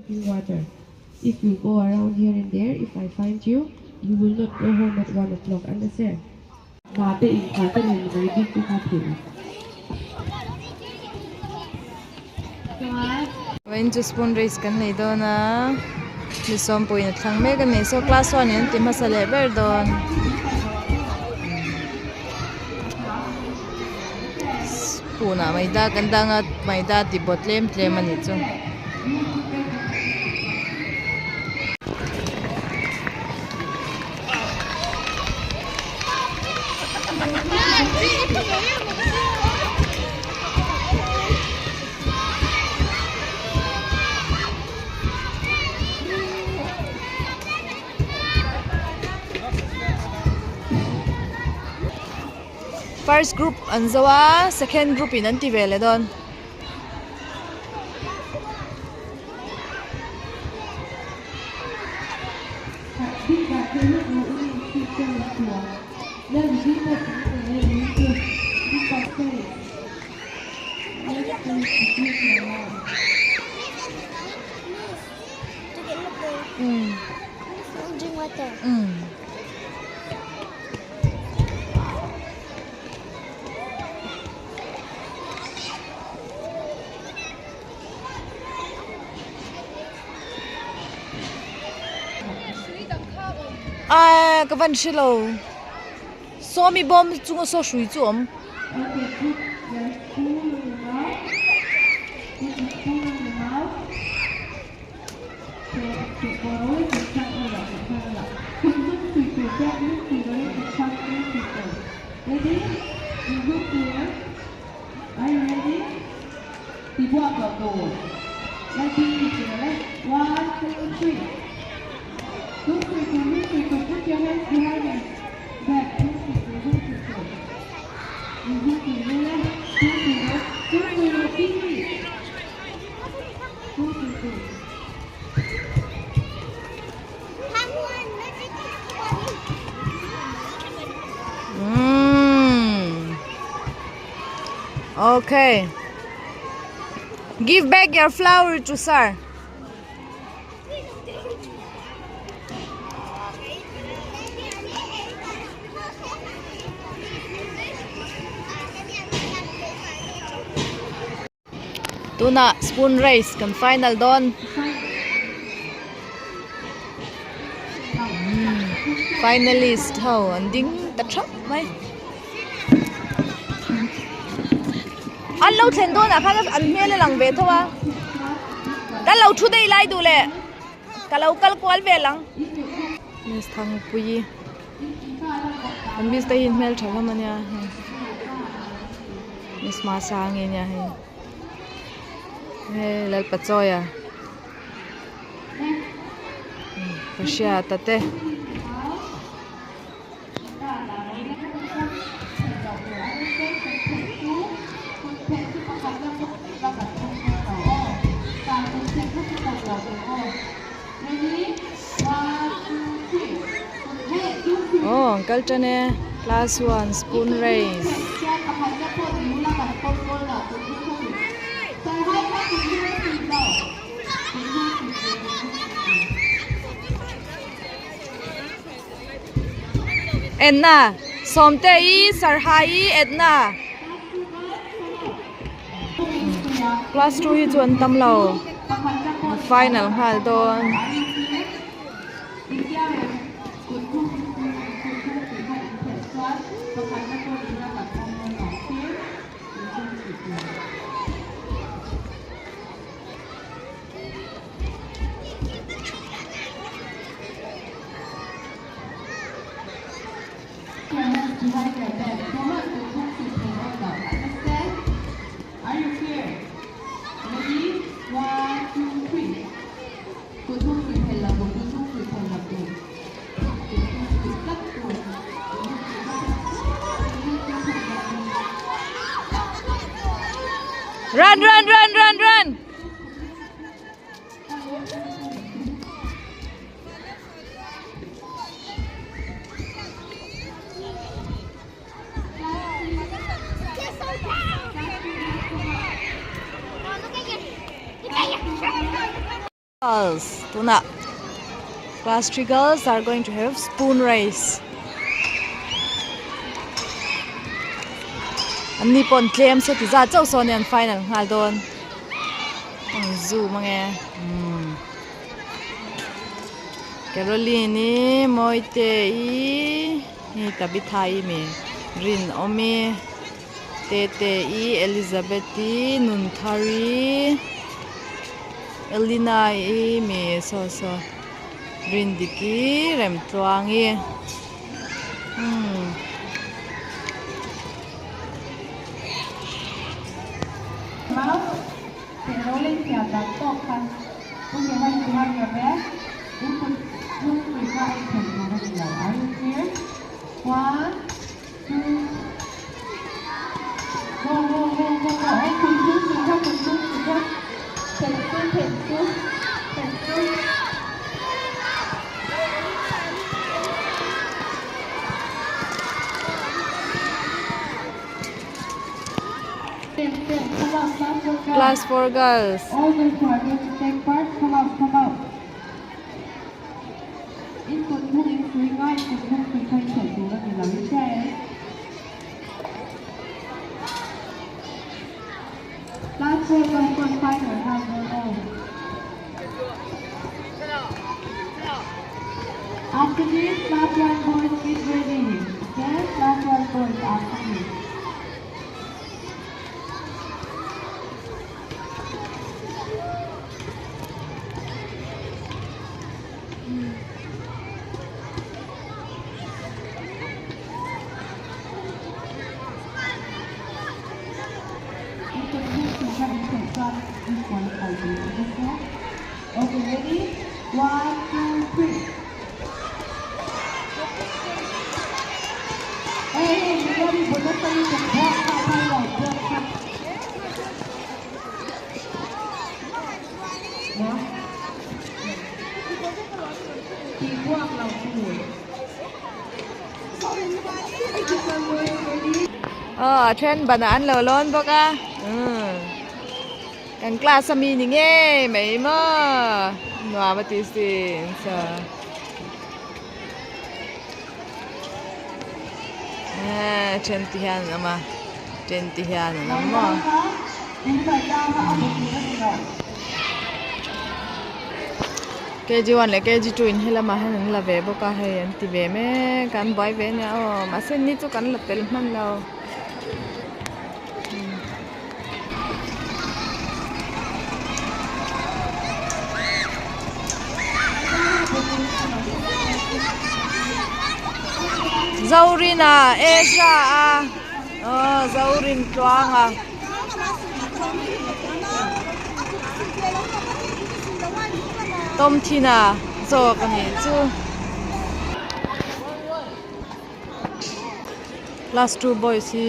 Drinking water. If you go around here and there, if I find you, you will not go home at one o'clock, understand? Hna te inkhar te nen mai bik te kha theih ang. Vawiin chu spoon race kan nei dawn a, mi sawmpuiin a thlang mek a ni. Saw class one in an ti hmasa leh ber dawn. Spoon ah maida kan dang a, maida ti baw tlem tlem a nih chu. First group an zo a second group in an ti ve leh dawn. Aaa ka van hre lo sawmi bawm chunga saw hrui chu a awm. Umm okay give back your flower to sir. Tunah spoon race kan final dawn. Finalist ho an ding ta thap mai. An lo thlen dawnah khan an hmel a lang ve tho a. Kan lo thu daih lai duh leh ka lo kal kual vel ang. Miss Thangpuii an miss te hi hmel tha hlawm a nia hei miss Masangi nia hei hei Lalpachawia ka hriat a te. Aw an kal tan e class one spoon race. Enna Sawmte i Sarha i Edna class two hi chu an tam lo final nghal dawn. Run run run run run. Girls tunah class 3 girls are going to have spoon race an ni pawh an tlem se ti zat chauh sawn an final nghal dawn an zoom ange umm Caroline i Mawite-i hi Tabitha-i mi Rinawmi Tete-i Elizabeth-i Nunthari Elina-i mi saw saw Rindiki Remtluangi umm. Class 4 girls. All those who are going to take part, come out, come out. In kut hmung in hrui ngai, kut hmung hrui kha in khelh tur a ni lo, in hria em? Class 4 girls chuan final nghal dawn aw. After this, class 1 boys get ready. Okay, class 1 boys after this. Okay, ready? 1, 2, 3. Hey, hey, everybody, Aw a then banah an lo lawn bawk a umm kan class a mi ni ngei mai maw nuam a ti sin so eh then te hian an awm a then te hian an awm maw. Kg one leh kg two in helamah hian an la ve bawk a hei an ti ve mek a an buai ve ania aw mahse ni chu kan la tel hman lo. Zorina Ezra a aw Zorin tluanga. Tawmthina zawk a nih chu. Class 2 boys hi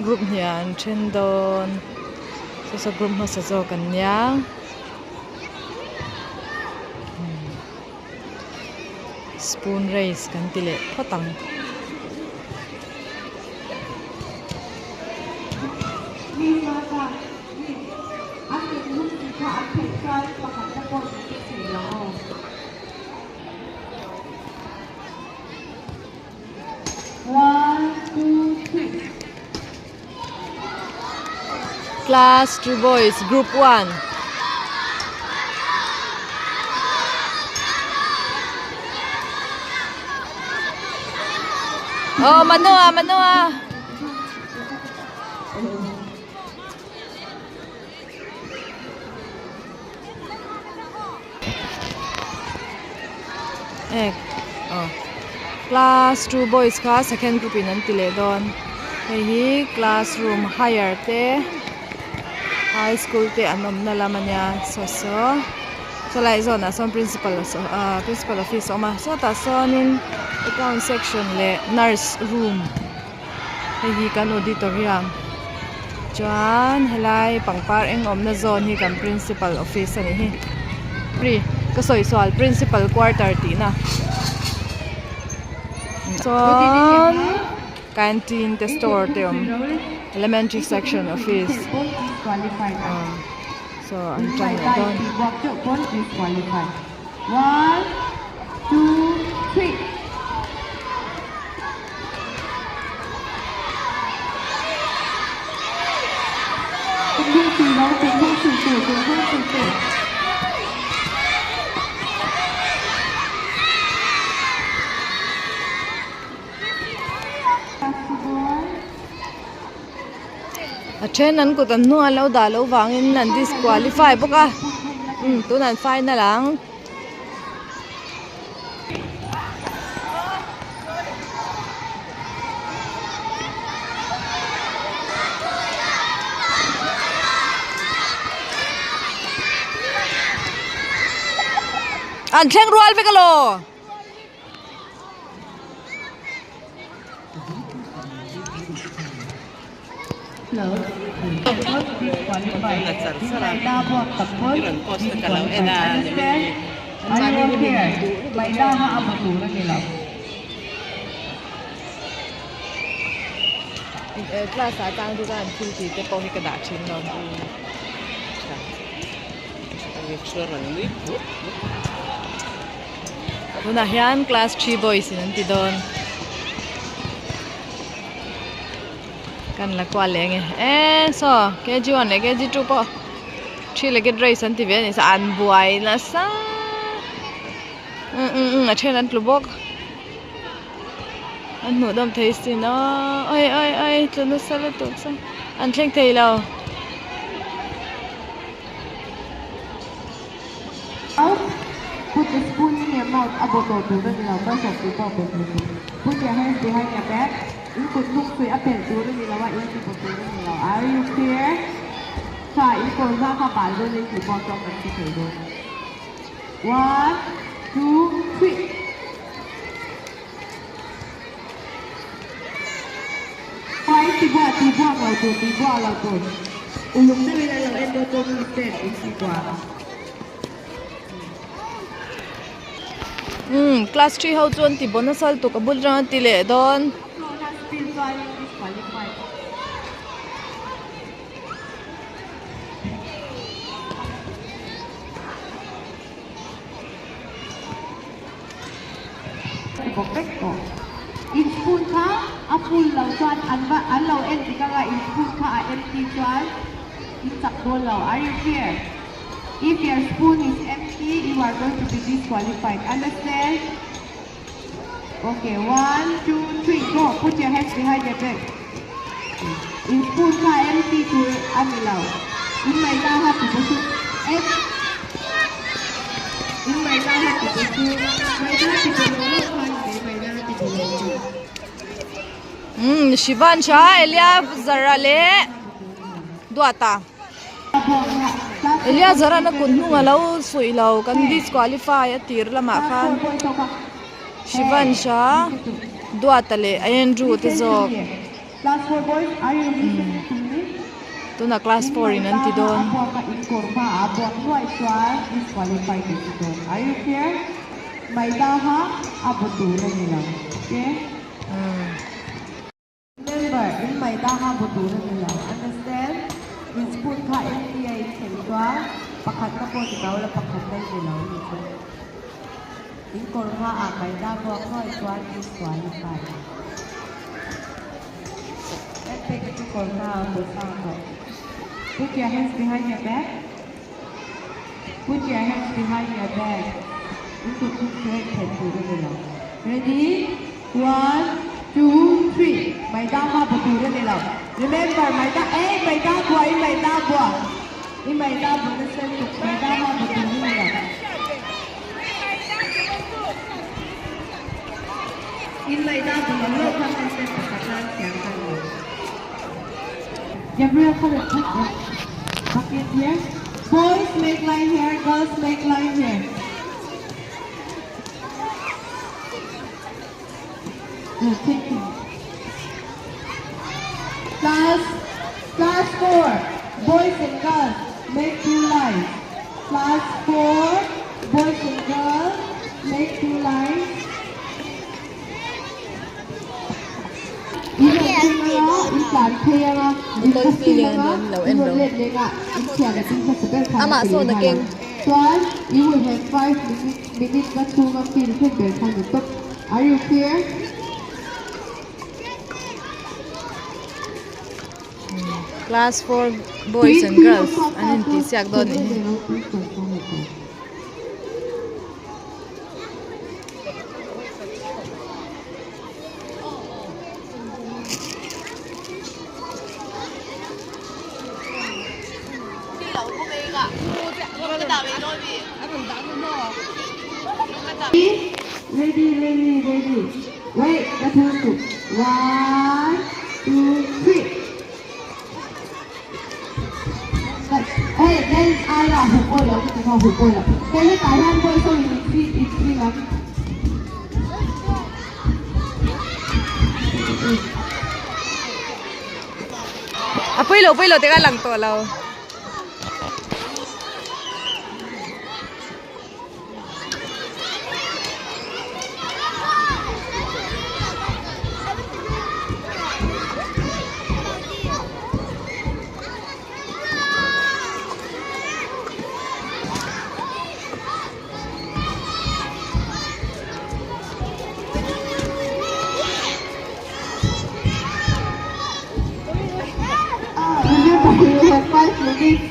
group hnih ah an then dawn saw saw group hmasa zawk an nia spoon race kan ti leh phawt ang. Class 2 boys group 1. Oh, Manoa, Manoa. Ek aw class 2 boys kha second group in an ti leh dawn hei hi classroom higher te high school te an awmna lam ania saw saw chulai zawnah sawn principal ah principal office a awm a sawtah sawnin account section leh nurse room hei hi kan auditorium chuan helai pangpar eng awmna zawn hi kan principal office a nih hi pri ka sawi sual principal quarter tihna chuan canteen te store te a awm elementary section office ah. Saw an tan leh dawn. A then an kut an hnung an lo dah loh vangin an disqualify bawk a umm tunah an final ang. An thleng rual vek alaw. Class ah tang chu an thil tih te pawh hi ka dah thin lo. Tunah hian class 3 boys in an ti dawn. Kan la kual leh ange e saw kg one leh kg two pawh three legged race an ti ve a ni saw an buai nasa um um um a then an tlu bawk an hmuh dawm thei sin aw ai ai ai tlu nasa lutuk saw an thleng thei lo. Put the spoon in your mouth a bawh tawh tur a ni lo malsawm tih pawh a bawh tur tur Put your hands behind your back In kut hnung suih a pelh tur a ni lo a in ti bawh tur a ni lo Are you clear? Tha in kawl hma kha bal dawn in tih pawh chuan kan ti thei dawn One, two, three Khawi ti buah ti buak lo tur ti buah lo tur Uluk deuhin an lo en dawn chuan mi ten in ti buah. Umm class 3 ho chuan ti bonus al tuk a bul atanga ti leh dawn. In spoon kha a full lo chuan an va an lo en dik anga in spoon kha a empty chuan in chak dawn lo are you clear? If your spoon is empty you are going to be disqualified understand? Okay one two three go put your hands behind your back in spoon kha empty tur a ni lo in mai la ha ti chu em in mai la ha ti chu mai la ti chu lo lo khan mai mai la ti chu lo chu. Umm Shivan Shah Elia Zara leh Duata. Elia Zarana kut hnung a lo suih lo kan disqualify a tir lamah khan Shivan Shah Duata leh Andrew te zawk tunah class 4 in an ti dawn. Member, in mai ta kha bu tur a ni lo. Understand? In spoon kha empty a in thei chuan pakhat na pawh ti lo la pakhat na i ni lo ni chu. In kawr hma ah mai ta vuak nuai chuan disqualify. En phei kha chu kawr hma ah bu sang tawh. Put your hands behind your back. Put your hands behind your back. In kut hnung chu hei phelh tur a ni lo. Ready? One, two, three. Maida hma bu tur a ni lo. Remember, maida, eh, maida bua, i maida bua. I maida bu nasa lutuk, maida hma bu tur a ni lo. In maida bu lo lo kha kan step pakhat nan thiam kan ni. Gabriel kha let put the bucket here. Boys make line here, girls make line here. Good, thank you. Class, class 4, boys and girls, make two lines. Class 4, boys and girls, make two lines. In tlan phei a. Bottle filling a ni lo en rawh amah sawn a keng. Class 4 boys and girls an intihsiak dawn anih hi. Ready, ready, ready. Wait, that's one, 1, 2, 3. Hey, then I la huk oi lo, ka huk oi lo. Hei hetah hian boys ho in in in ang. A pui lo pui lo te kha lang tawh lo. Remember, you have 5 minutes.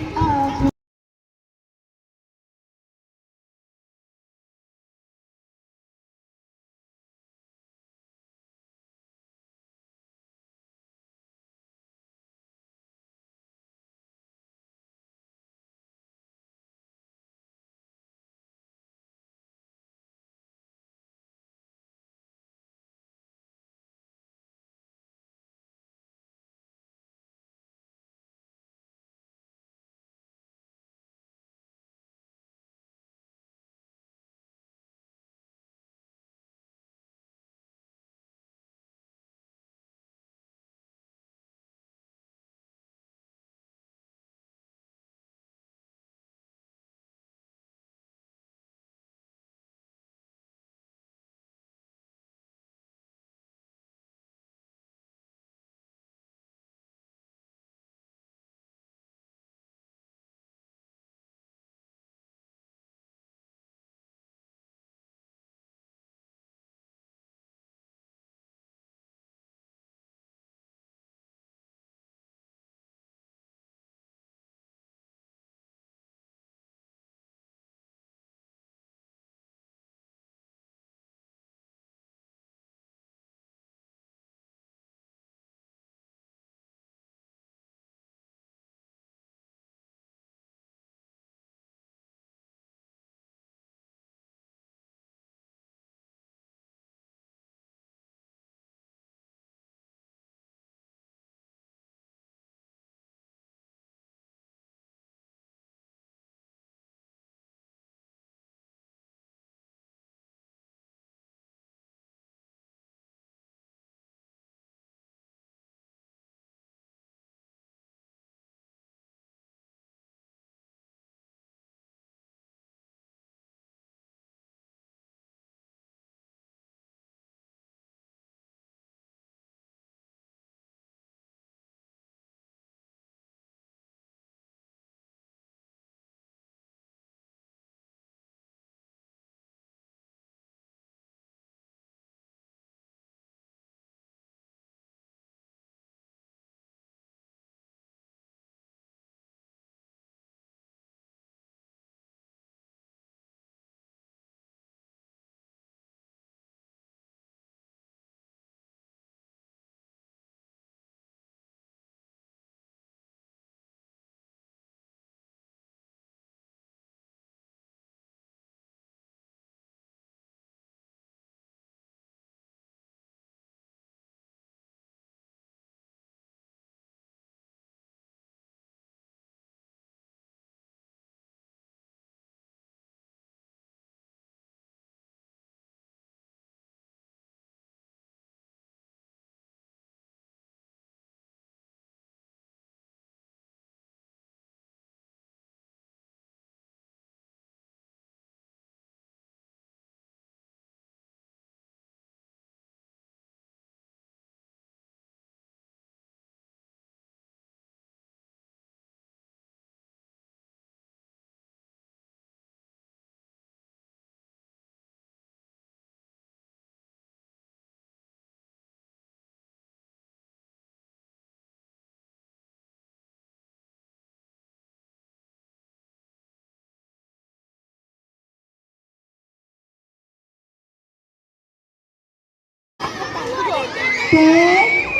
Ten,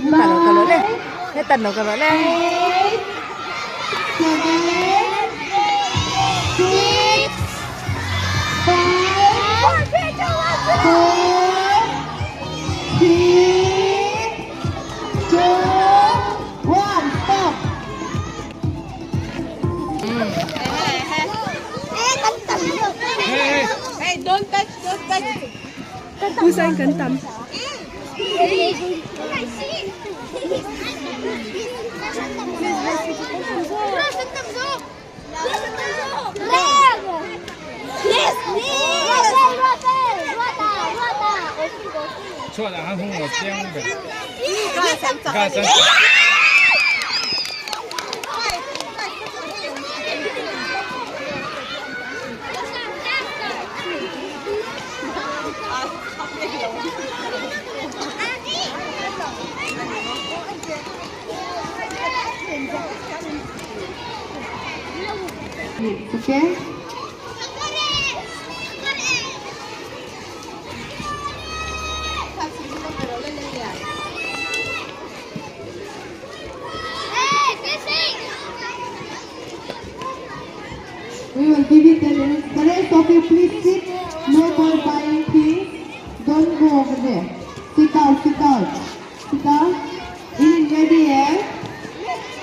nine, eight, seven, six, five, four, three, two, one. Stop. Okay? We will give you 10 minutes. The rest of you, please sit. No more buying things. Don't go over there. Sit down, sit down. Sit down. In ready, eh?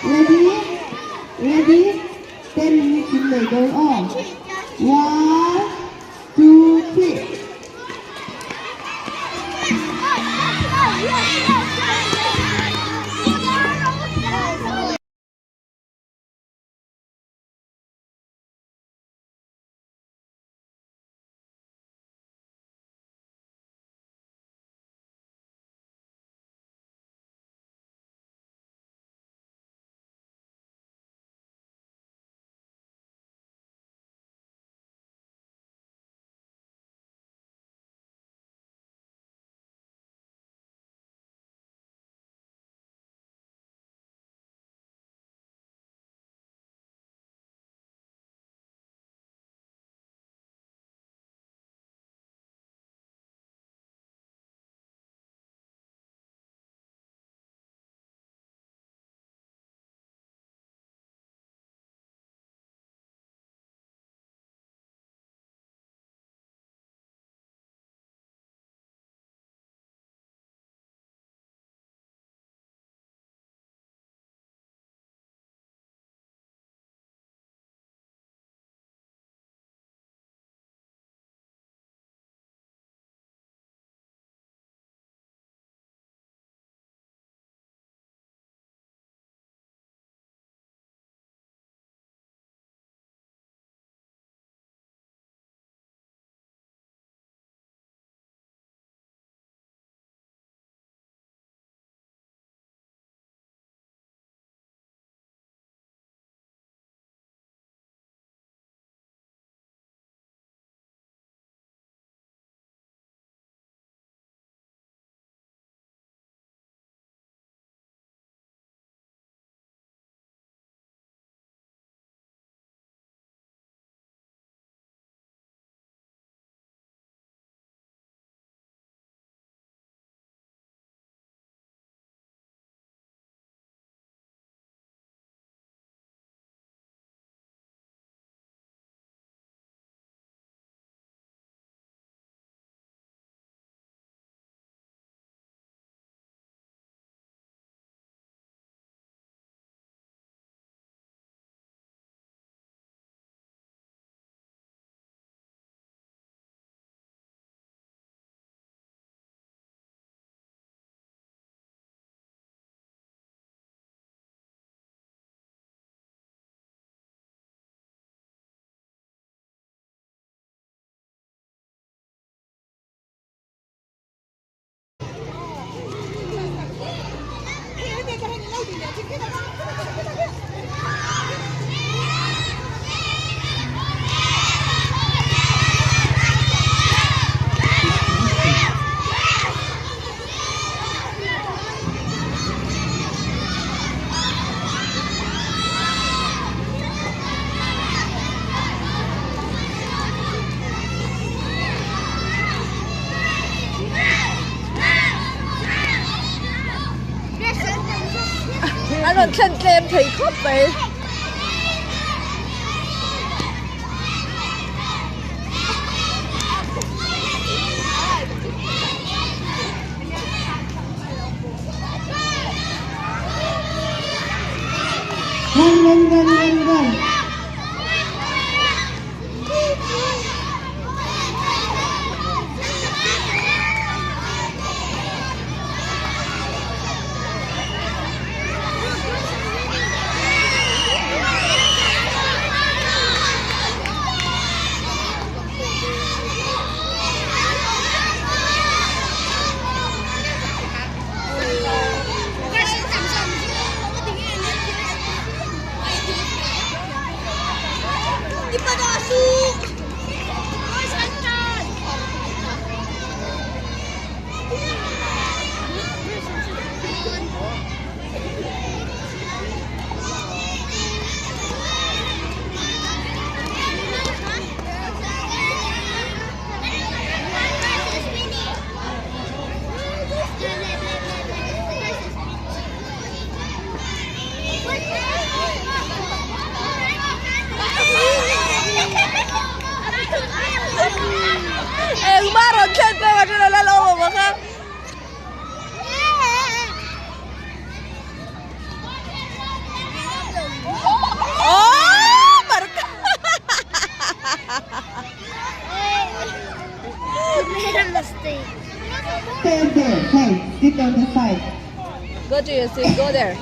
Ready? Ready? 10 minutes in later on. 1, 2, 3. thei khawp mai. Run run run run run. Engmah rawn thlen pek a ṭhen a la lo awm ang a. Stand there. Hey, sit on the side. Go to your seat. Go there.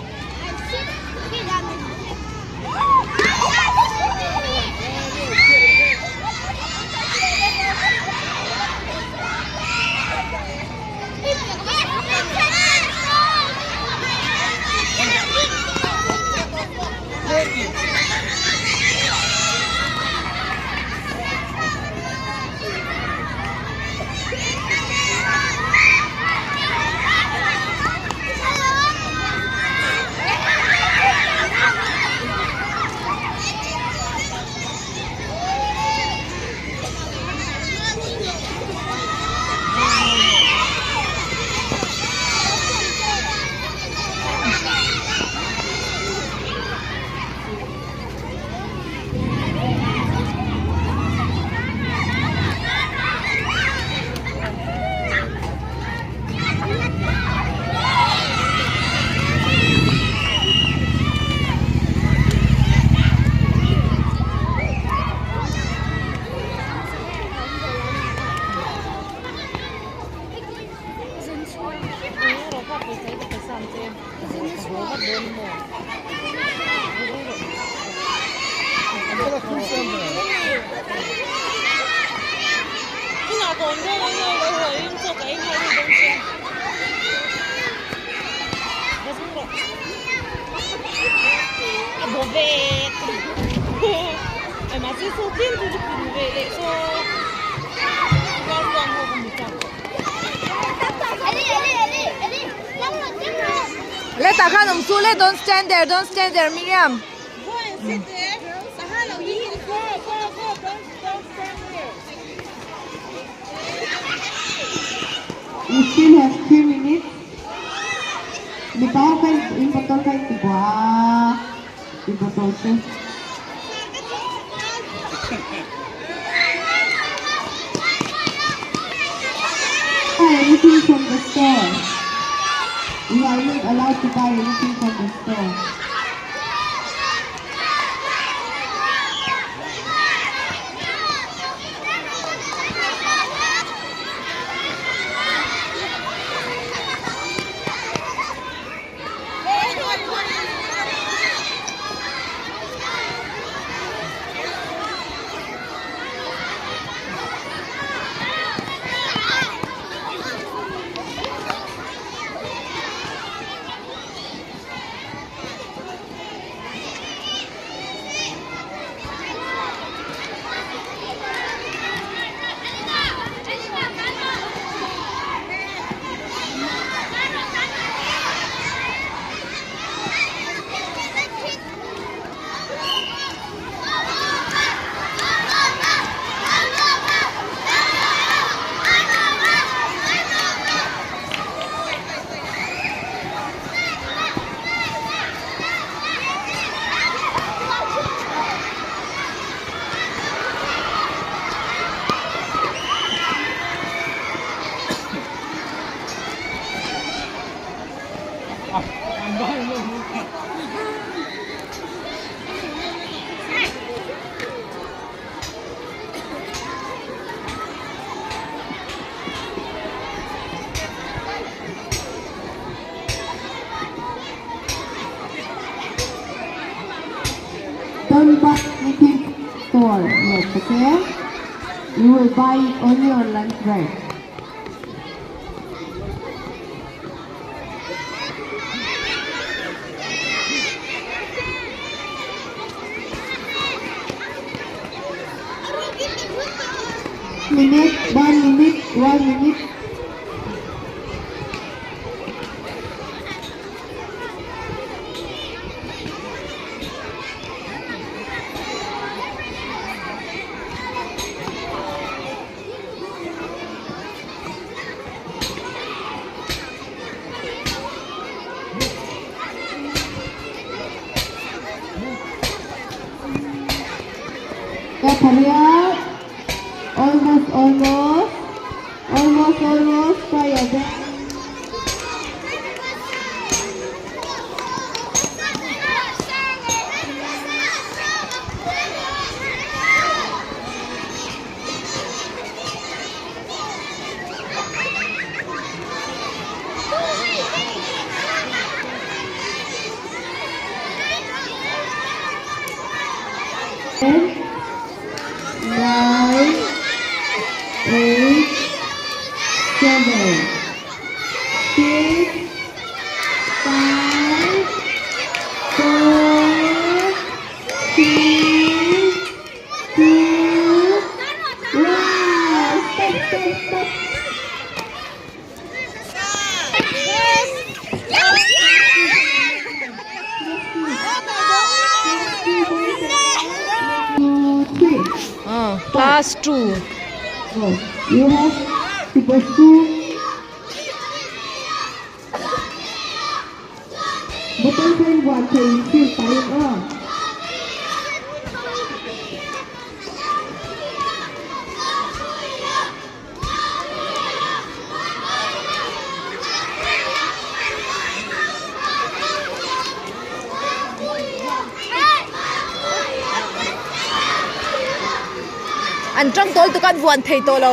Le tah khan awm chu le don't stand there don't stand there Miriam. We still have 3 minutes. Mipa ho kha in bottle kha in ti bua a, i bottle chu. Buy anything from the store. You are not allowed to buy anything from the store. okay? You will buy it only on lunch break. Minute, 1 minute, 1 minute. Pariat. Almost, almost. Almost, almost. Try your best. 10, 9, 8, 7, 6, 5, 4, 3, 2, 1. Stop, stop, stop. Two, three. Class 2. Go. You have to pursue. Bottle fen buat thei thil pain aw. An tang tawl tuk an vuan thei tawh lo.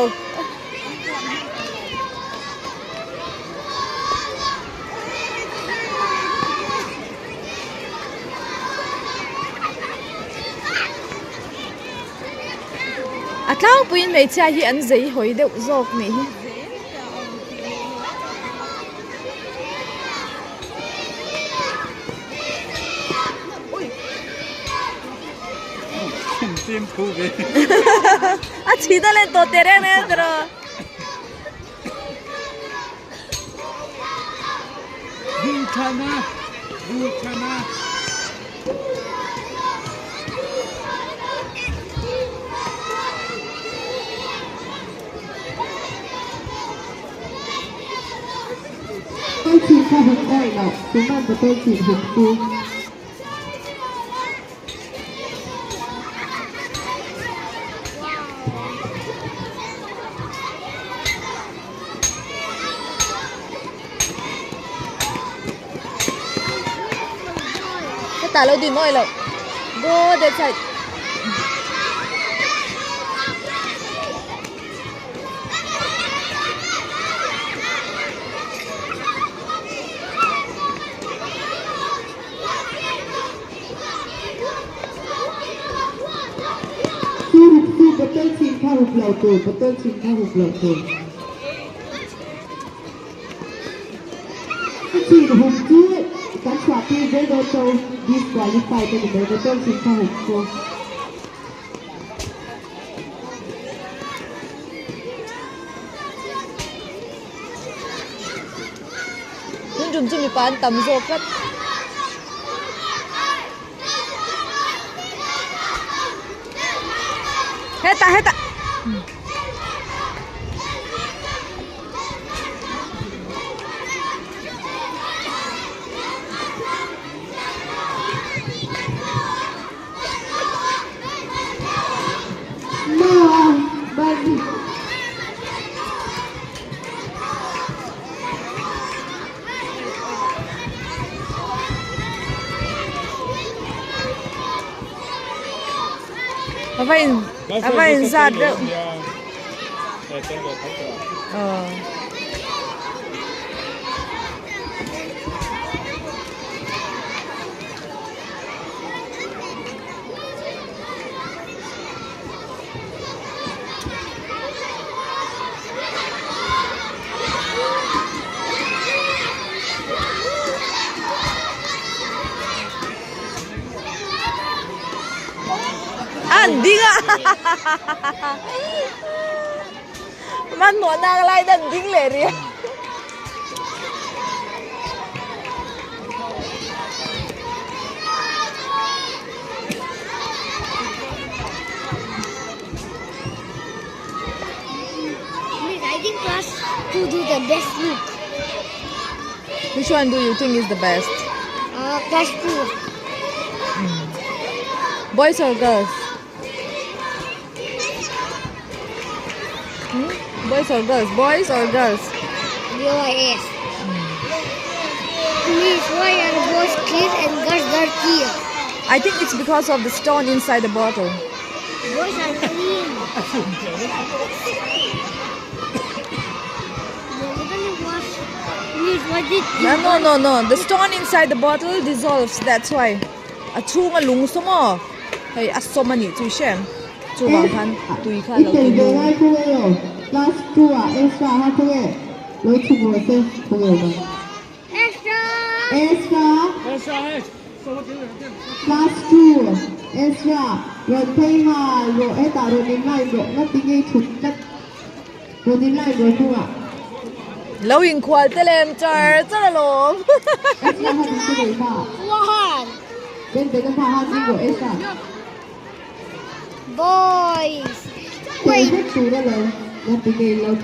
A tlangpuiin hmeichhia hi an zei hawi deuh zawk nih hi. A chhit a len tawh teh reng reng a tiraw. Bottle chhin kha hup awih loh, tuman bottle chhin hup chu. Hetah lo din awih loh, go that side. Su hup su bottle chhin kha hup loh tur, bottle chhin kha hup loh tur. Chhin hup chu kan chhuah tir zel dawn cho disqualified a ni mai, bottle chhin kha hup chu. Tun tum chu mipa an tam zawk tlat. Hetah hetah. A va in a va in zat reuh aw. Hmanhmawh nak lai dan ding leh rih a. Miss, I think class 2 do the best look. Which one do you think is the best? Uh, class 2. Boys or girls? Hmm? Boys or girls? Boys or girls? B-O-Y-S. Miss, why are boys clean and girls dirty? I think it's because of the stone inside the bottle. Boys are clean. Miss, what did you No, no, no, no. The stone inside the bottle dissolves. That's why. A chhung a lung saw maw? Hei a sawm a nih chu i hre em? Chuvang khan tui kha a lo ti lung. Lo inkhual te lem char char alawm. Boys. Wait.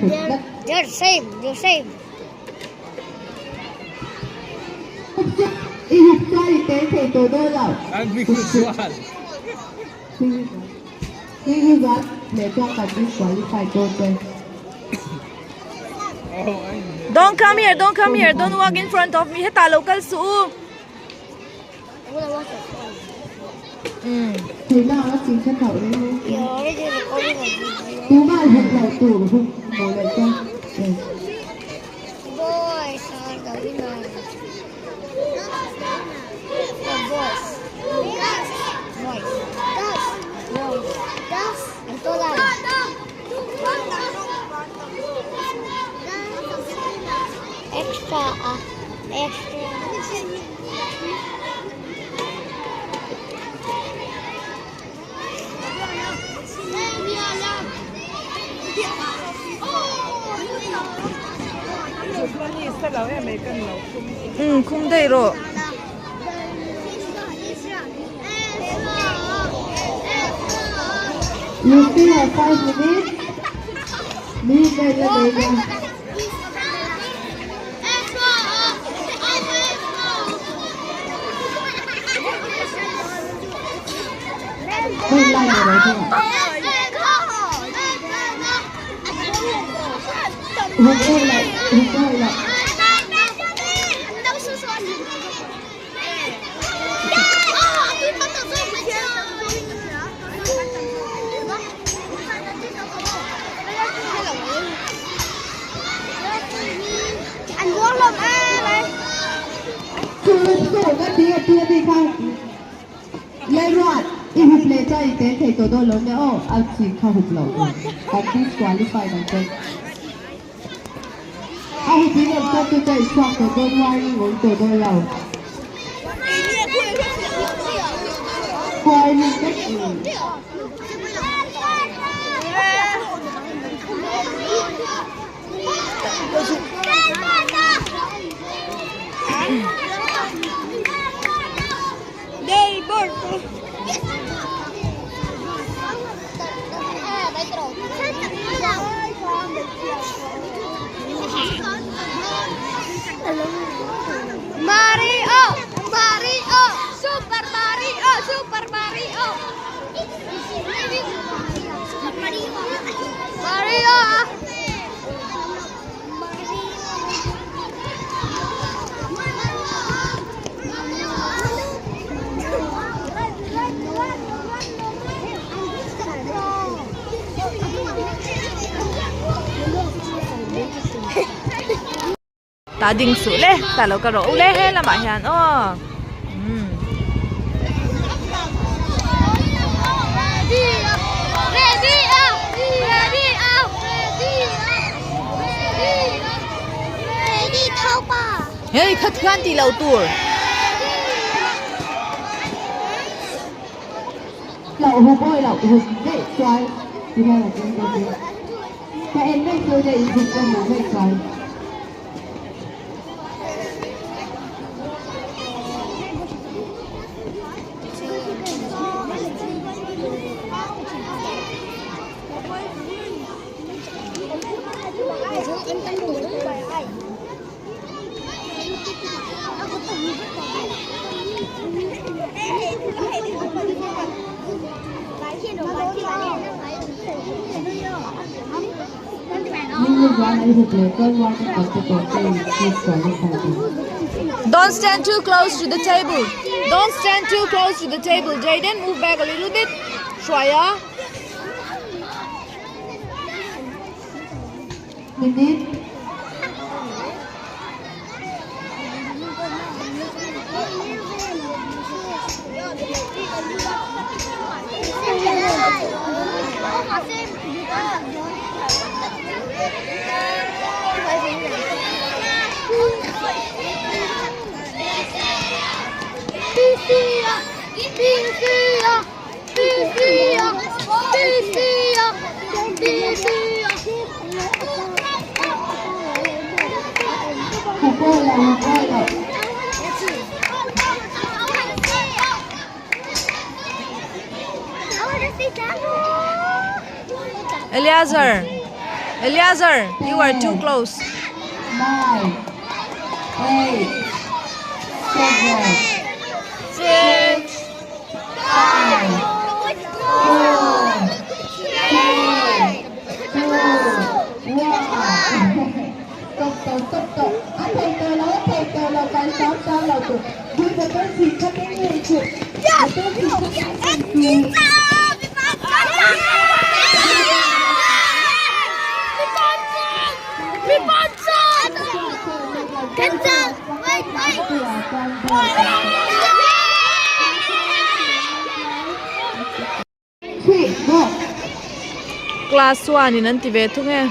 They're, they're same. They're same. Don't come here, don't come here, don't walk in front of me. Hetah lo kal suh u. I'm gonna watch the phone. Um. You're already recording a video. Boys are the winners. The boys. Boys. Boys. And Tolan. Extra. Extra. Um khum daih rawh. Mario! Mario! Super Mario! Super Mario! Super Mario! Mario! Ta ding suh le ta lo ka rawh u le he lamah hian aw umm. Hei khat khan tih loh tur. Loh hup awi loh hup daih chuan ti hian an en dawn nia. Ka en daih chu nia in hup ka hmuh daih chuan. Don't stand too close to the table. Don't stand too close to the table. Jayden, move back a little bit. Shwaya. Minute. Eleazar, Eleazar, you are too close. Nine, eight, seven, six, five, four, three, two, one. Stop, stop, stop, stop. A thei tawh lo, a thei tawh lo, kan sam sam lo tur. Bul motor chhit kha keng ngei chu. Motor chhit kha keng ngei chu. Class one in an ti ve thung e.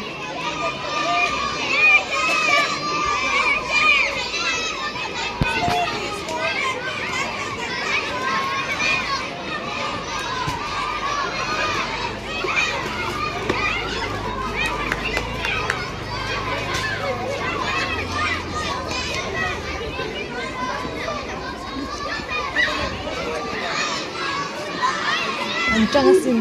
An tang asin.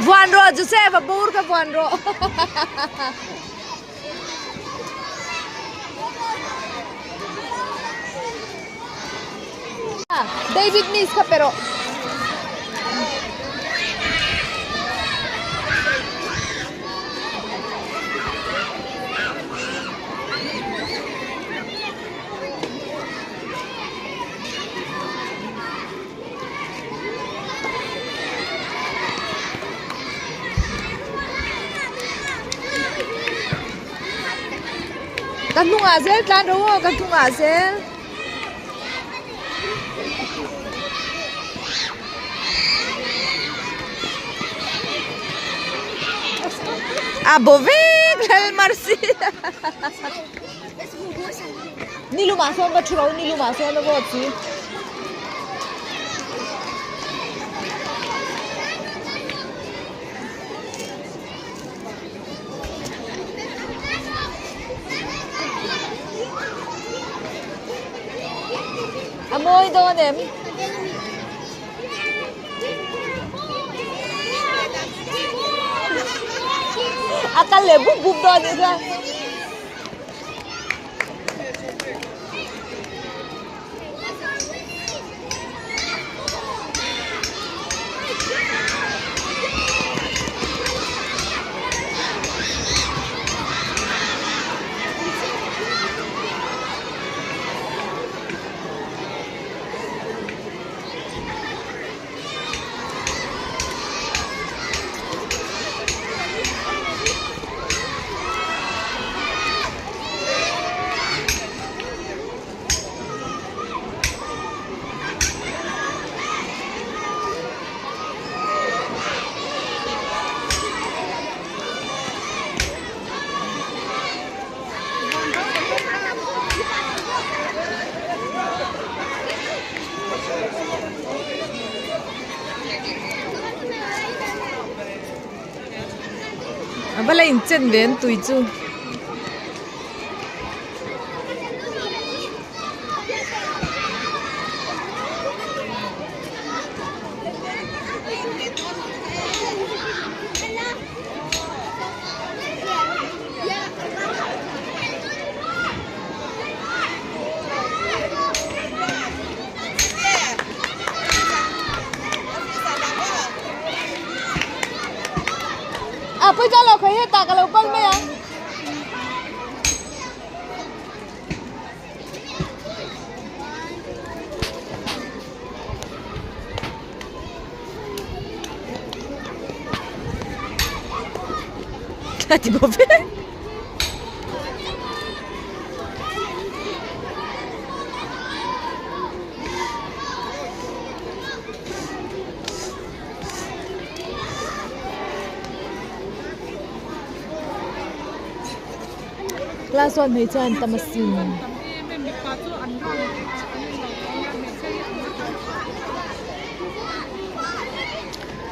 Vuan rawh Joseph a bur ka vuan rawh. David miss kha pe rawh. Ka hnungah zel tlan ro aw ka hnungah zel. A bo vek lal marsi. Nilumah sawn va thu ro nilumah sawn a vawt si. A mawi dawn em? A kal leh bup bup dawn anih kha. A va la inchen ve an tui chu. A pawisa lo khawi hetah ka lo kal mai ang. A ti bawk ve. Class one hmeichhia an tam asin.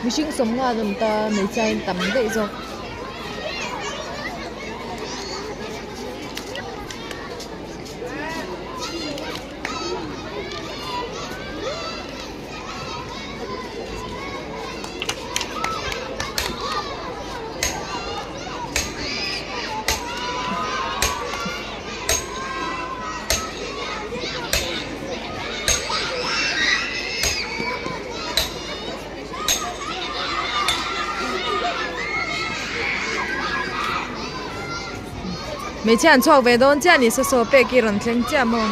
Mihring sawmnga an awm ta hmeichhia in tam daih zawk. Hmeichhia an chhuak ve dawn chiah a ni saw pek hi rawn thleng chiah maw.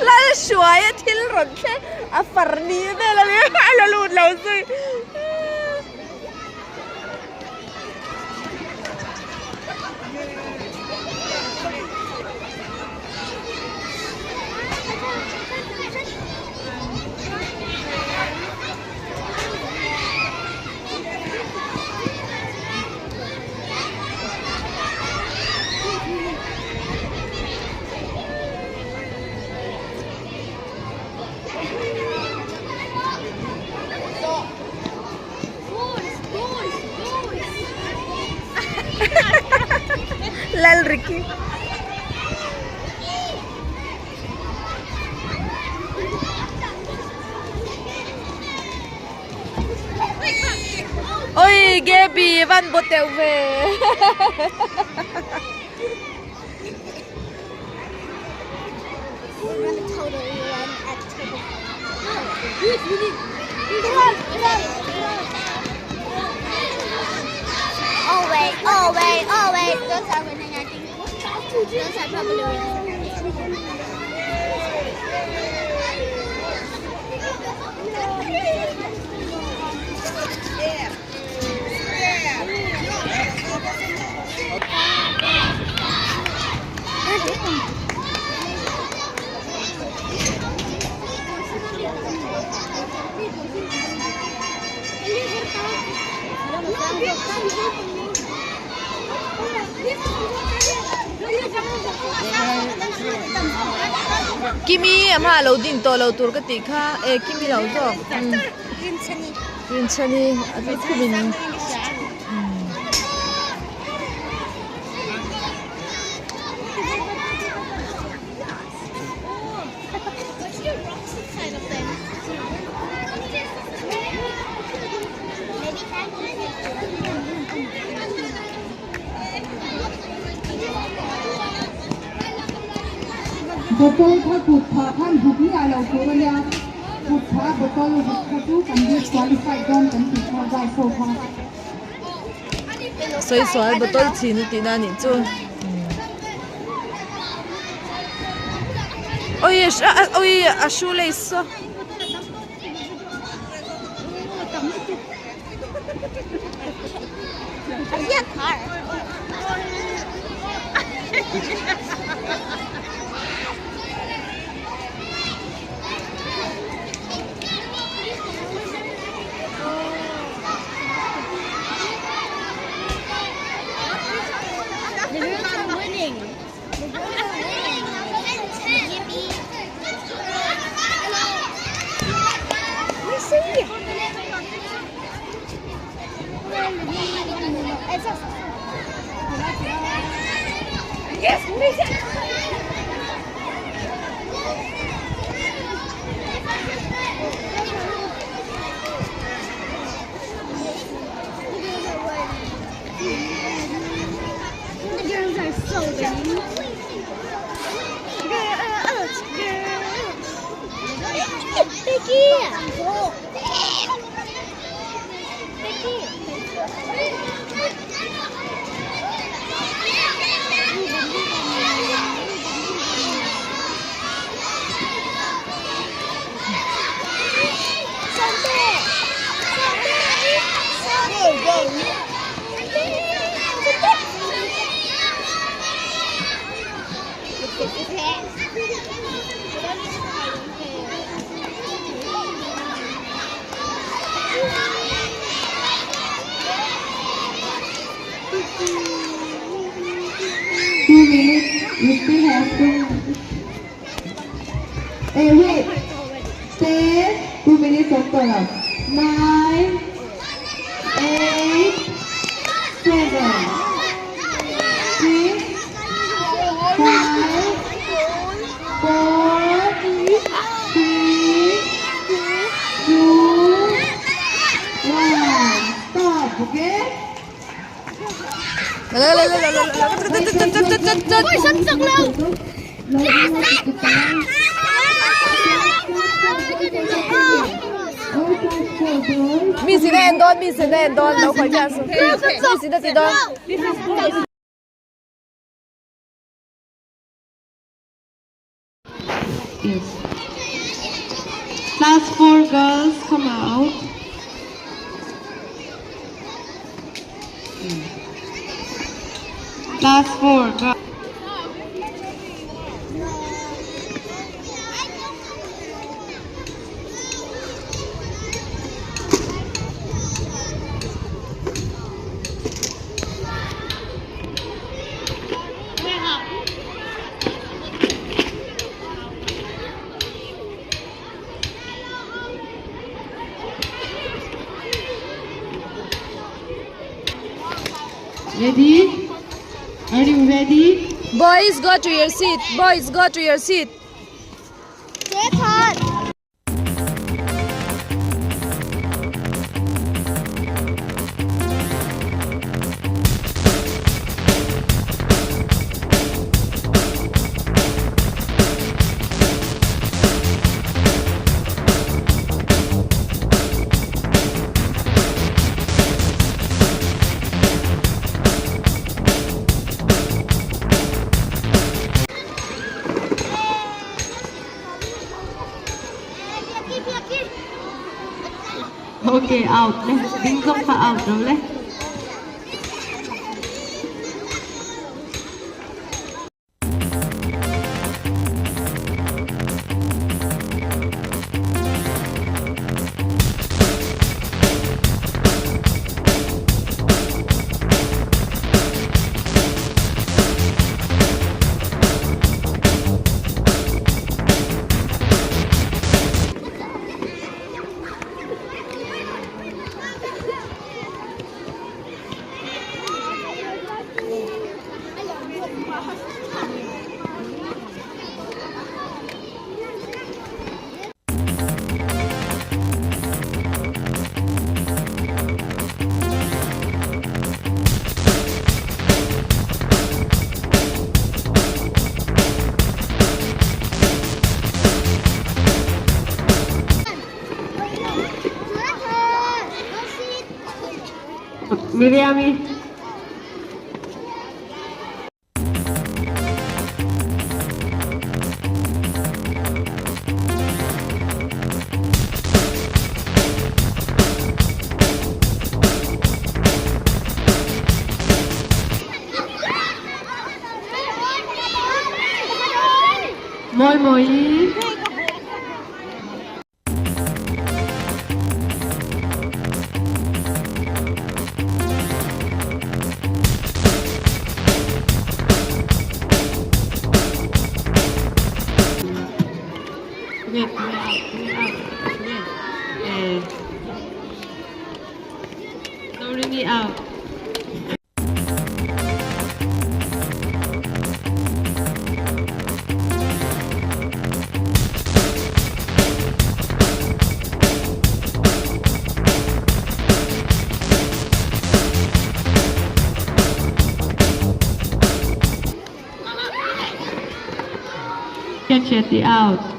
Lal hruai a thil rawn thleng a far ni vel a ni a la lut lo zui. Lal Ricky. Oi Gaby van bo teuh ve. Oh wait, oh wait, oh wait. Those are winning, I think. Those are probably winning. Kimi a hmaah lo din tawh lo tur ka tih kha e Kimi lo zawk Rinchhani a tih khum in. Bottle kha kut phah khan buk miah lo tur a nia, kut phah a bottle buk kha chu kan disqualified dawn kan tih kha zai pawh kha. Sawi sual bottle chhin a tihna a nih chu. Oi oi a shoelace saw. The girls are so vain. Girls, girls. Vicky. Vicky. 2 minutes. You still have 2 minutes. Hey, wait. 10, 2 minutes of 12. 9, 8, 7, 6, 5, 4, 3, 2, 1. Stop, okay? เร็วเร็วเร็วเร็วเร็วเร็วเร็วเร็วเร็ว โอ้ยฉันจกแล้ว Miss in en dawn, miss in en dawn, lo khoi cha su. Miss in ti dawn. Yes. Class 4 girls, come out. Class 4 girls. Ready? Are you ready? Boys, go to your seat. Boys, go to your seat. เจ๊ทอน Okay, out. Le. Ding dong pa out. Le. Miriam. Moi moi. Rinrini out. Hriathriati out.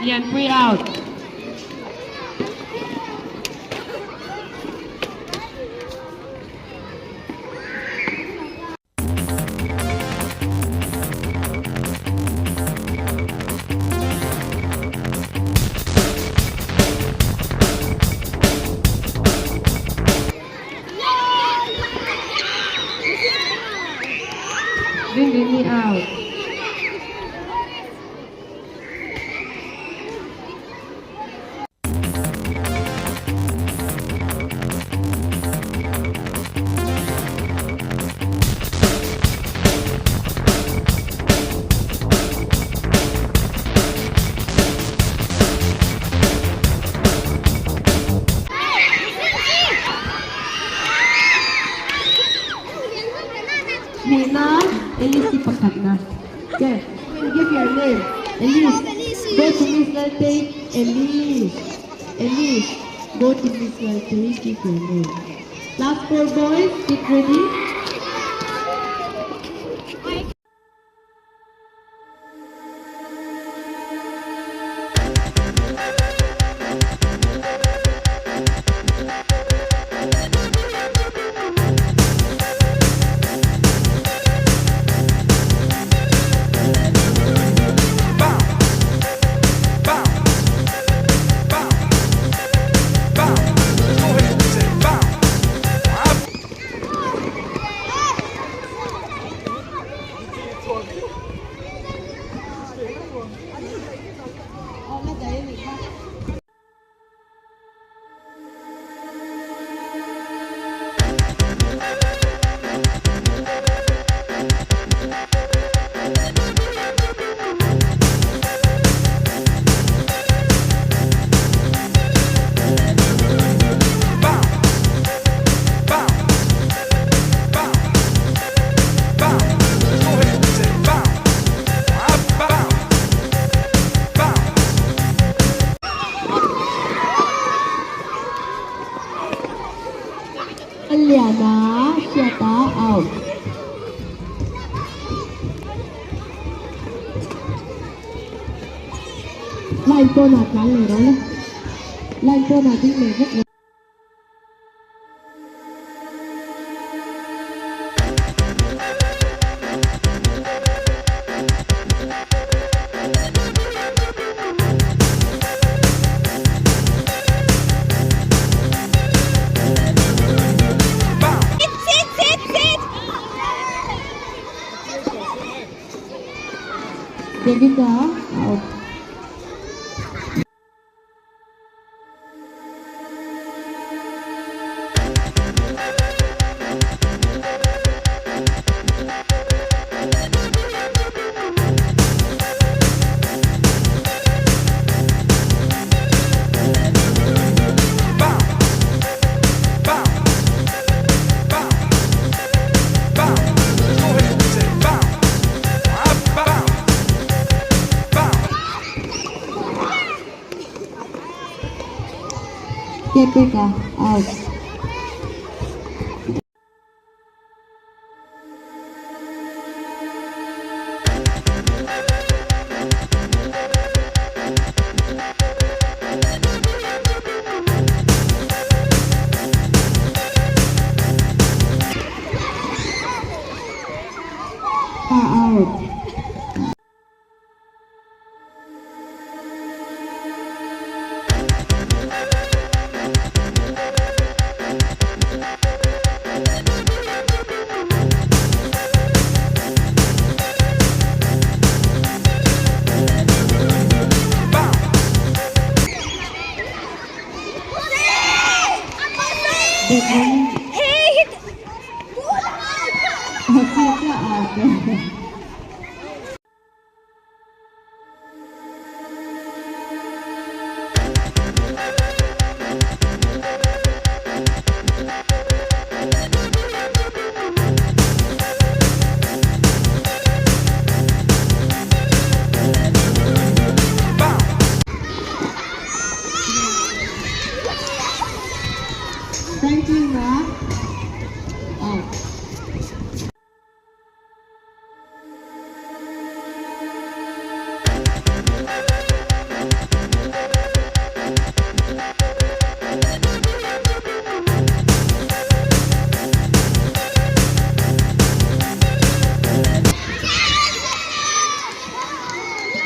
Lianpui out. Rinrini out. Nihna Elise pakhatna. Okay, give your name. Elise, go to Miss Laltei. Elise, Elise, go to Miss Laltei. Give your name. Last four boys, get ready. Liana Hriata out. Line pawnah tlan leh rawh le. Line pawnah ding leh vek rawh. David-a out. Kepeka out. Out. Out. Franklin a out.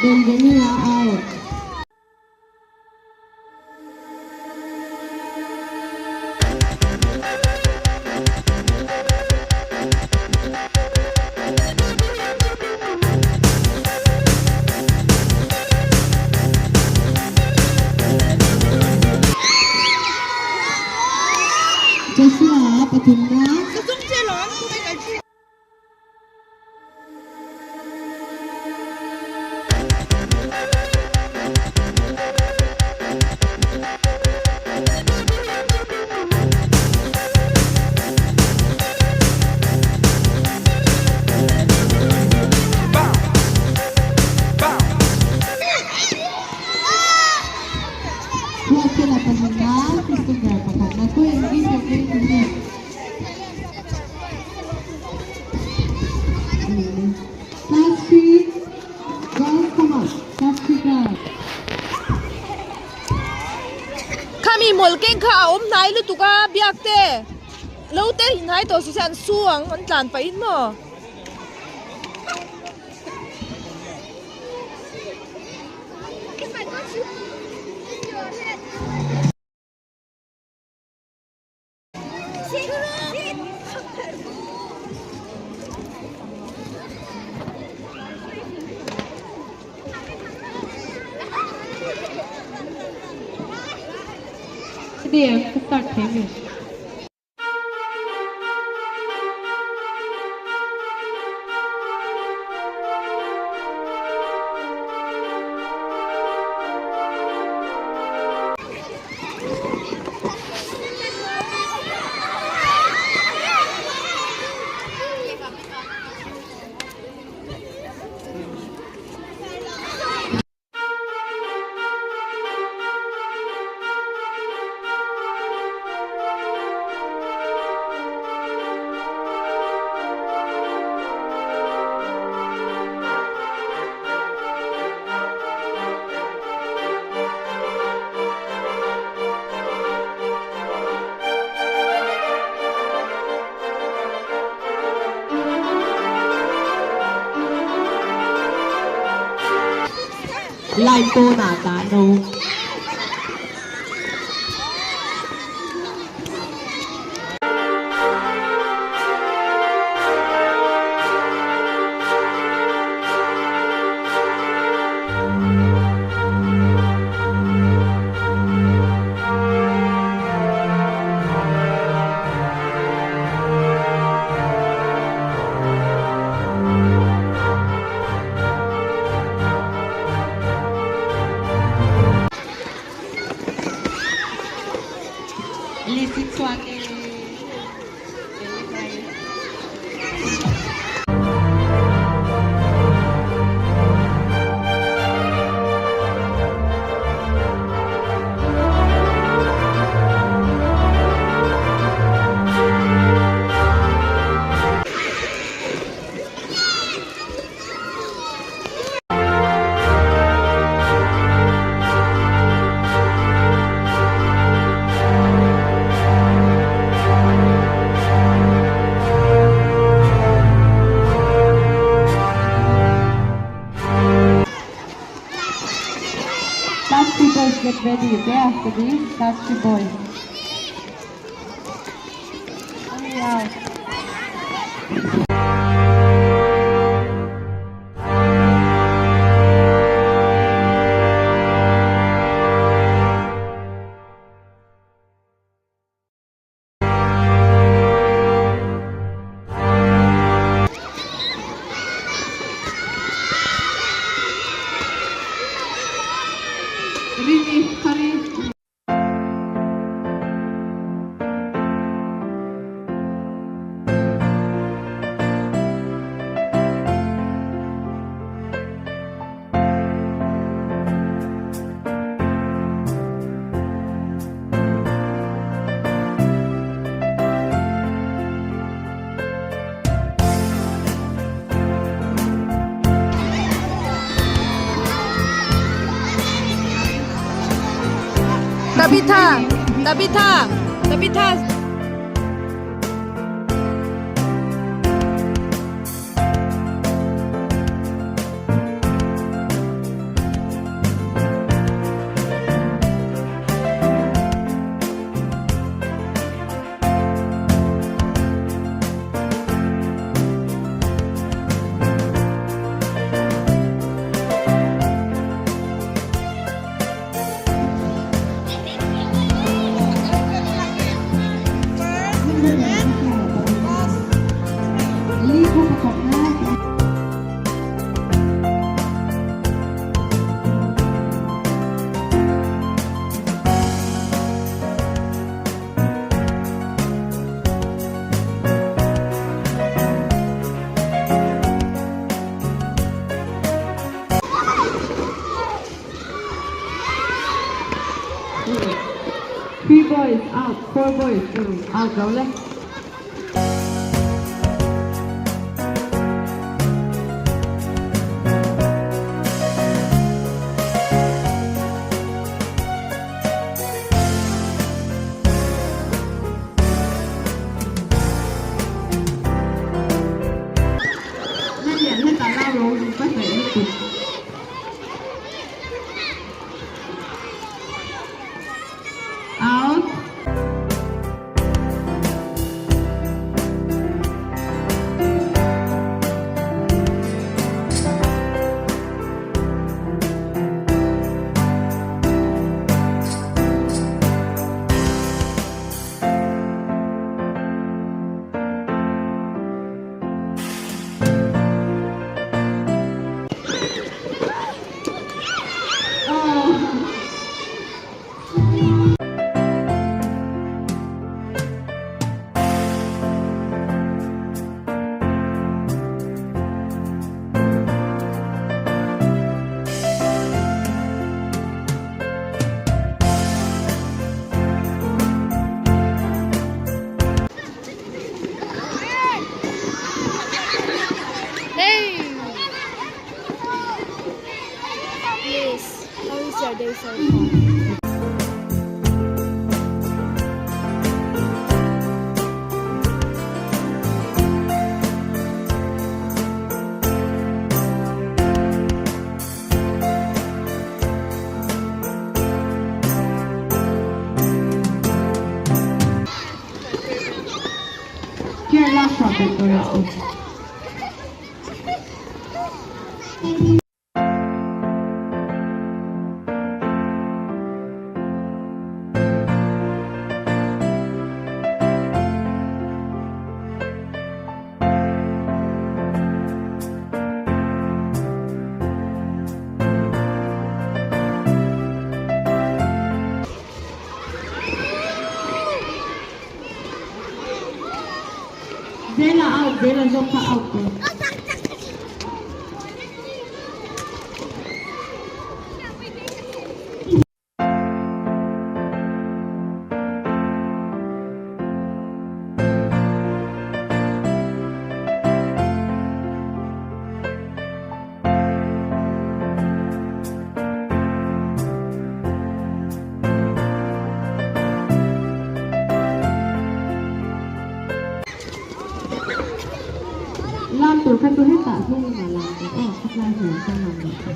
Benjamin a out. Joshua pathumna. Ruatfela pahnihna, Christopher pakhatna, Queen, give your name to me. Class 3, girls come up. Class 3 girls. Khami mawlh keng kha a awm hnai lutuk a biak te lo te inhai tawh si se an su ang an tlan pah in maw. Dear, start thei. Line pawnah dah no. Lizzy chuan Last three boys get ready, okay, after this, last three boys. Hurry out. Tabitha Tabitha Tabitha. Three boys out, four boys out zo le. Na lian hetah la ro ka hnaih lutuk. Out. Please, how is your day so far? Chair lak chhuah belh tawh rawh u. Zela out, Zela zawk kha out tur. Lam tur kha chu hetah hnung lamah lam tur aw, khatlai hmuh chuan lam loh tur.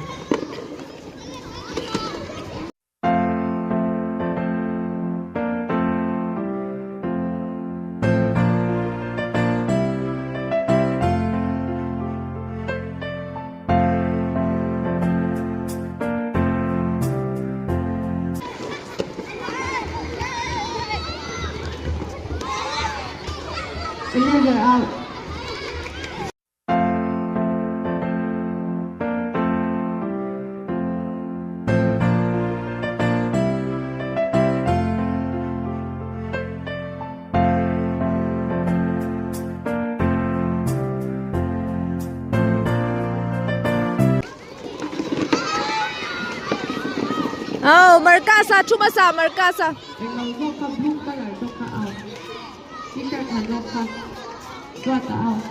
Eleazar out. Oh, Markasa, chumasa, Markasa. Englo zawk kha blue colour zawk kha out. T-shirt ha zawk kha duat a out.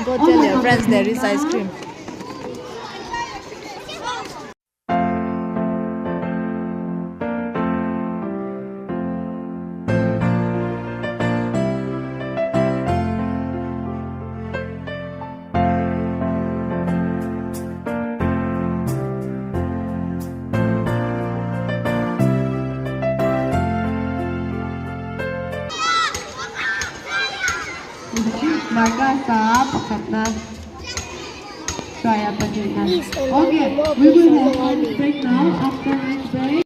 Go tell your friends there is ice cream. Marcus-a pakhatna Try a pahnihna. Okay, we will have lunch break now. After lunch break.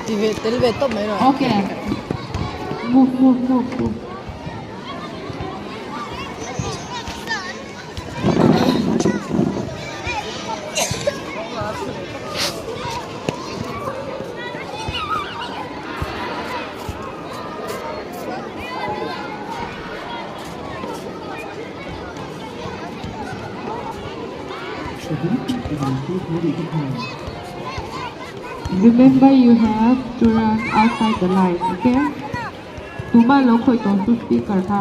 Ti ve tel ve tawp mai rawh. Okay. Move, move, move, move. Remember you have to run outside the line, okay? Tuma lo khawih tawh chu speaker kha.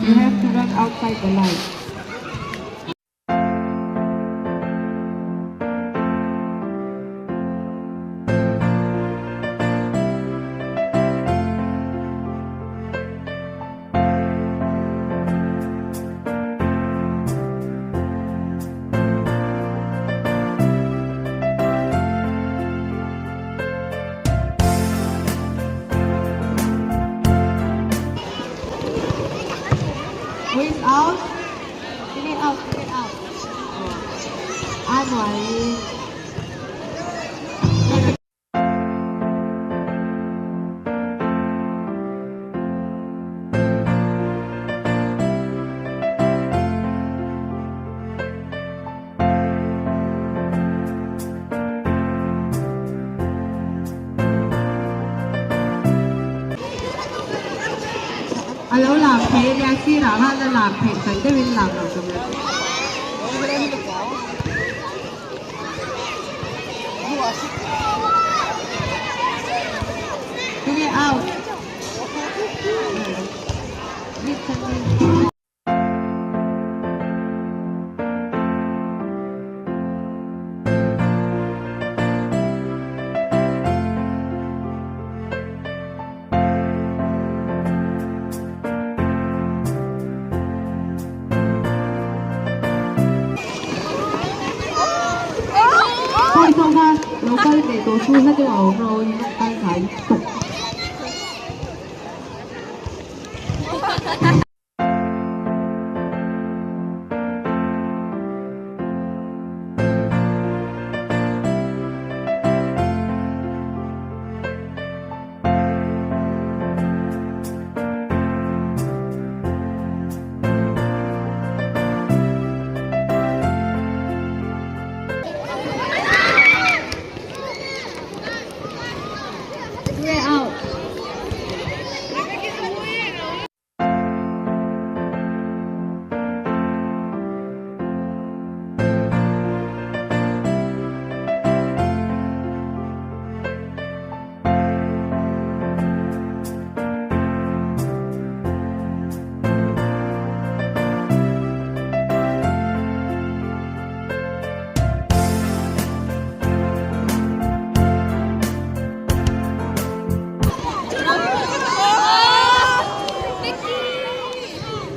You have to run outside the line. Who is out? Get out, get out. Anwar. A lo lam theih a nia, sirah khan a lam theih saih deuhin lam lo tum la. Tunge out. Pawi zawk kha lo kal ve tawh chu hla deuh a awm rawh in kal hnai tawp.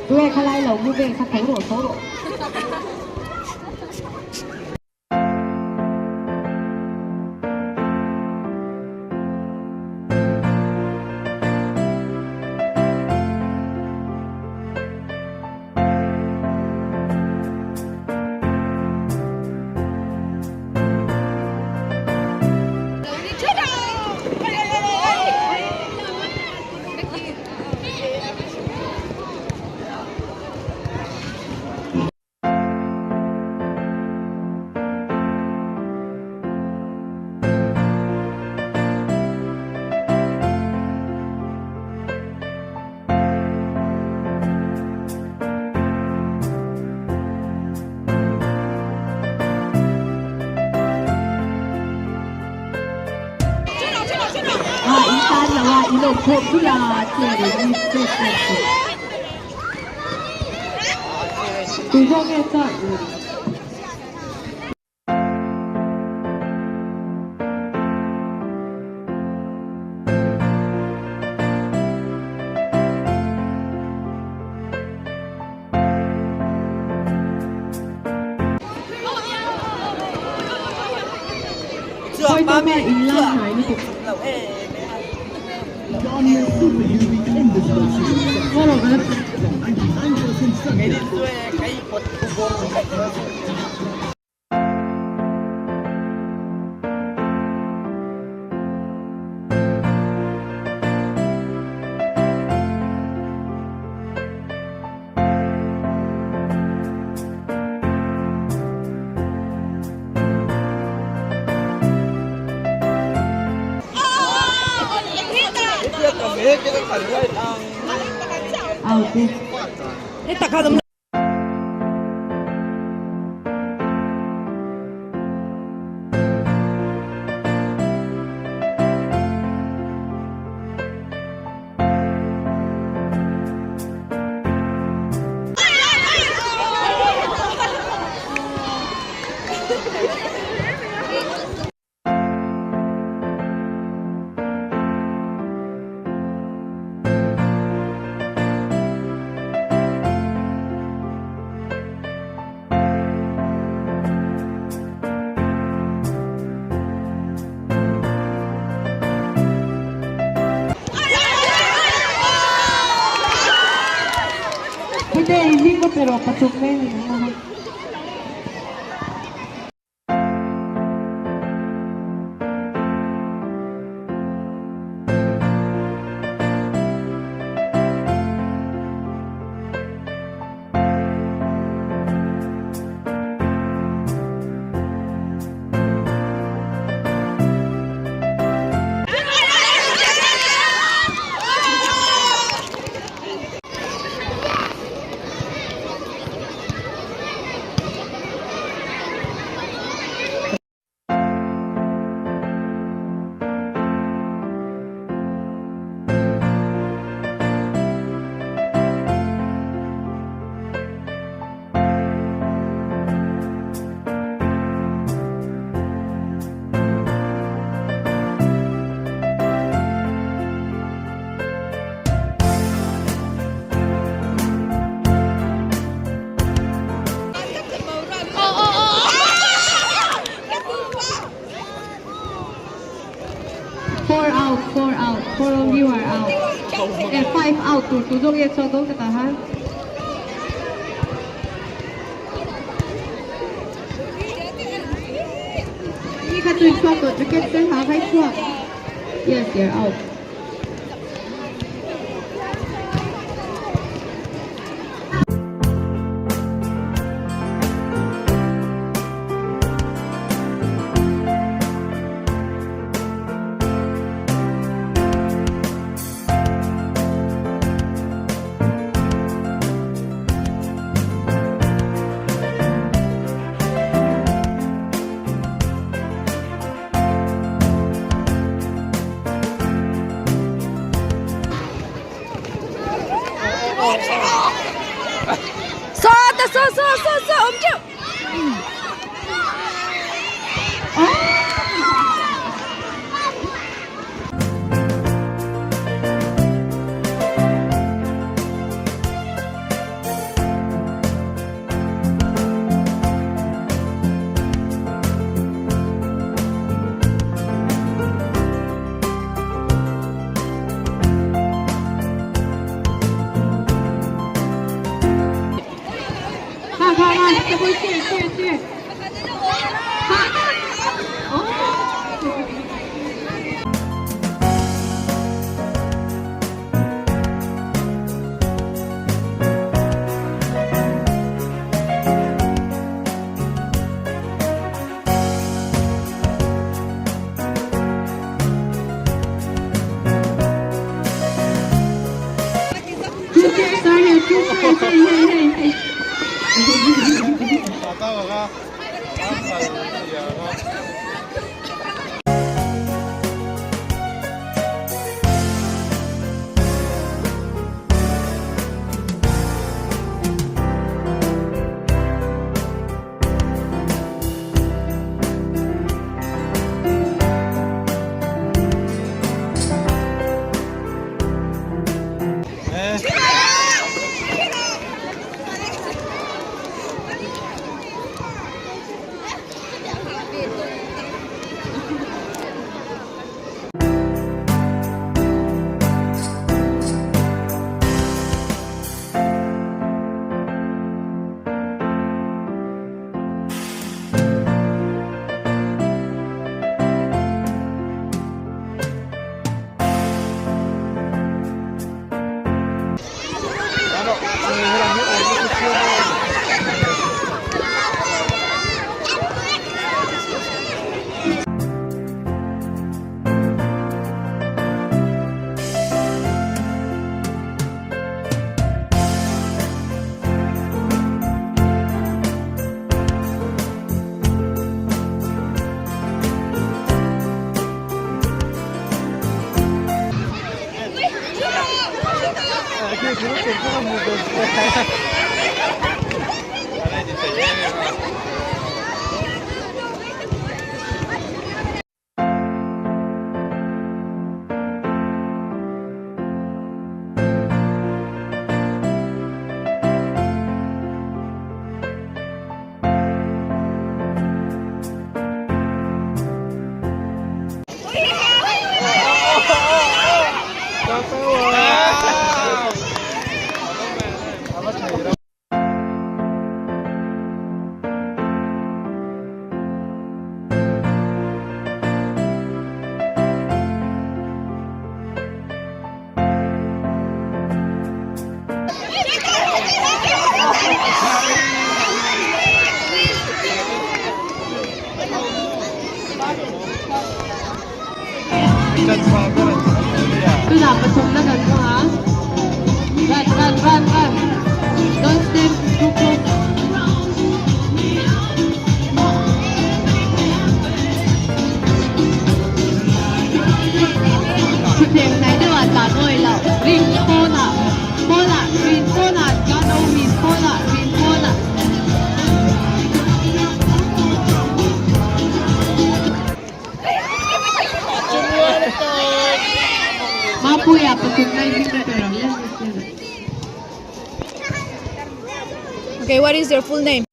Tue khalai lo mu vel kha tho rawh tho rawh. In awm khawm thul a chair in i chair chair chu. Tu zawk nge chak? Khawi pawh nge in lan hnai lutuk. Hete i hming va pe rawh pathum mai ni ang a. Four out, four out, four of you are out. Eh, five out tur tu zawk nge chhuak dawn ka tah han. Ni kha chu in chhuak tawh jacket sen ha kha i chhuak. Yes, you're out. Saw ta saw saw saw saw awm teuh. Kha kha kha ta pawh chair chair chair kha oh. Two chairs are here, two chairs, hey, hey, hey, hey. Tunah pathumna kan hmang a, run run run run don't step too close. Thutthleng hnai deuhah tlan awi loh rin pawnah pawnah rin pawnah kan awm rin pawnah rin pawnah. Mapuia pathumna i hming ber ang le. Okay, what is your full name?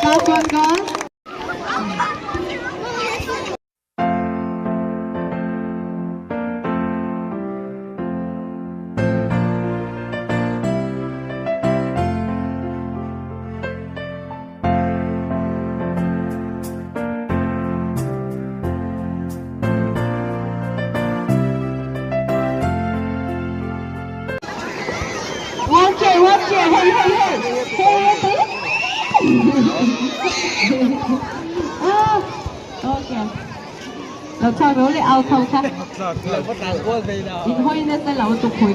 Last one girl. One chair, one chair, hey, hey, hey, hey, hey. Ah, okay. Lo chhuak ro leh au tho kha. In hawi nasa lo tukhawi.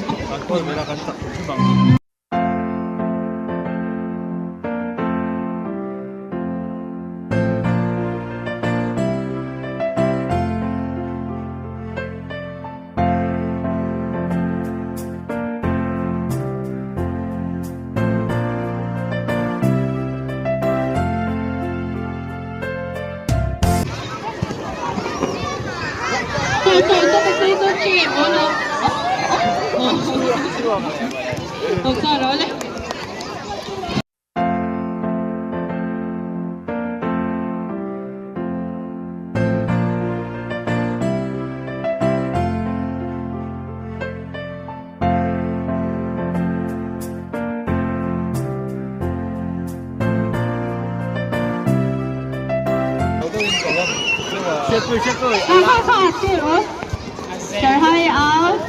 Sir, hi out.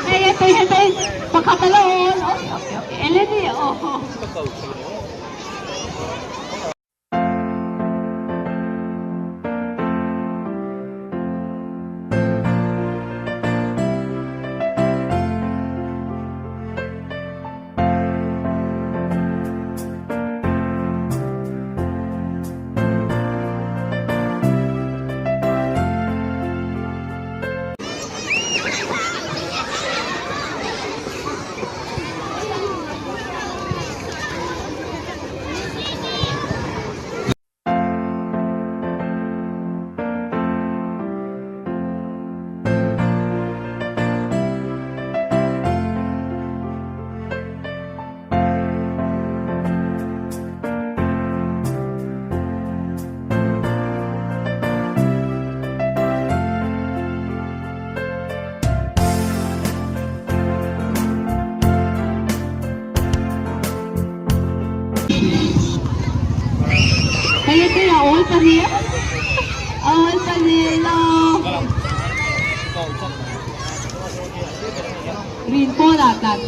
Hey, hey, hey, hey. Pakhat a lo awn. Okay, okay. Eleni, oh. awl pahnih awl pahnih lo. Rin pawlah tlat.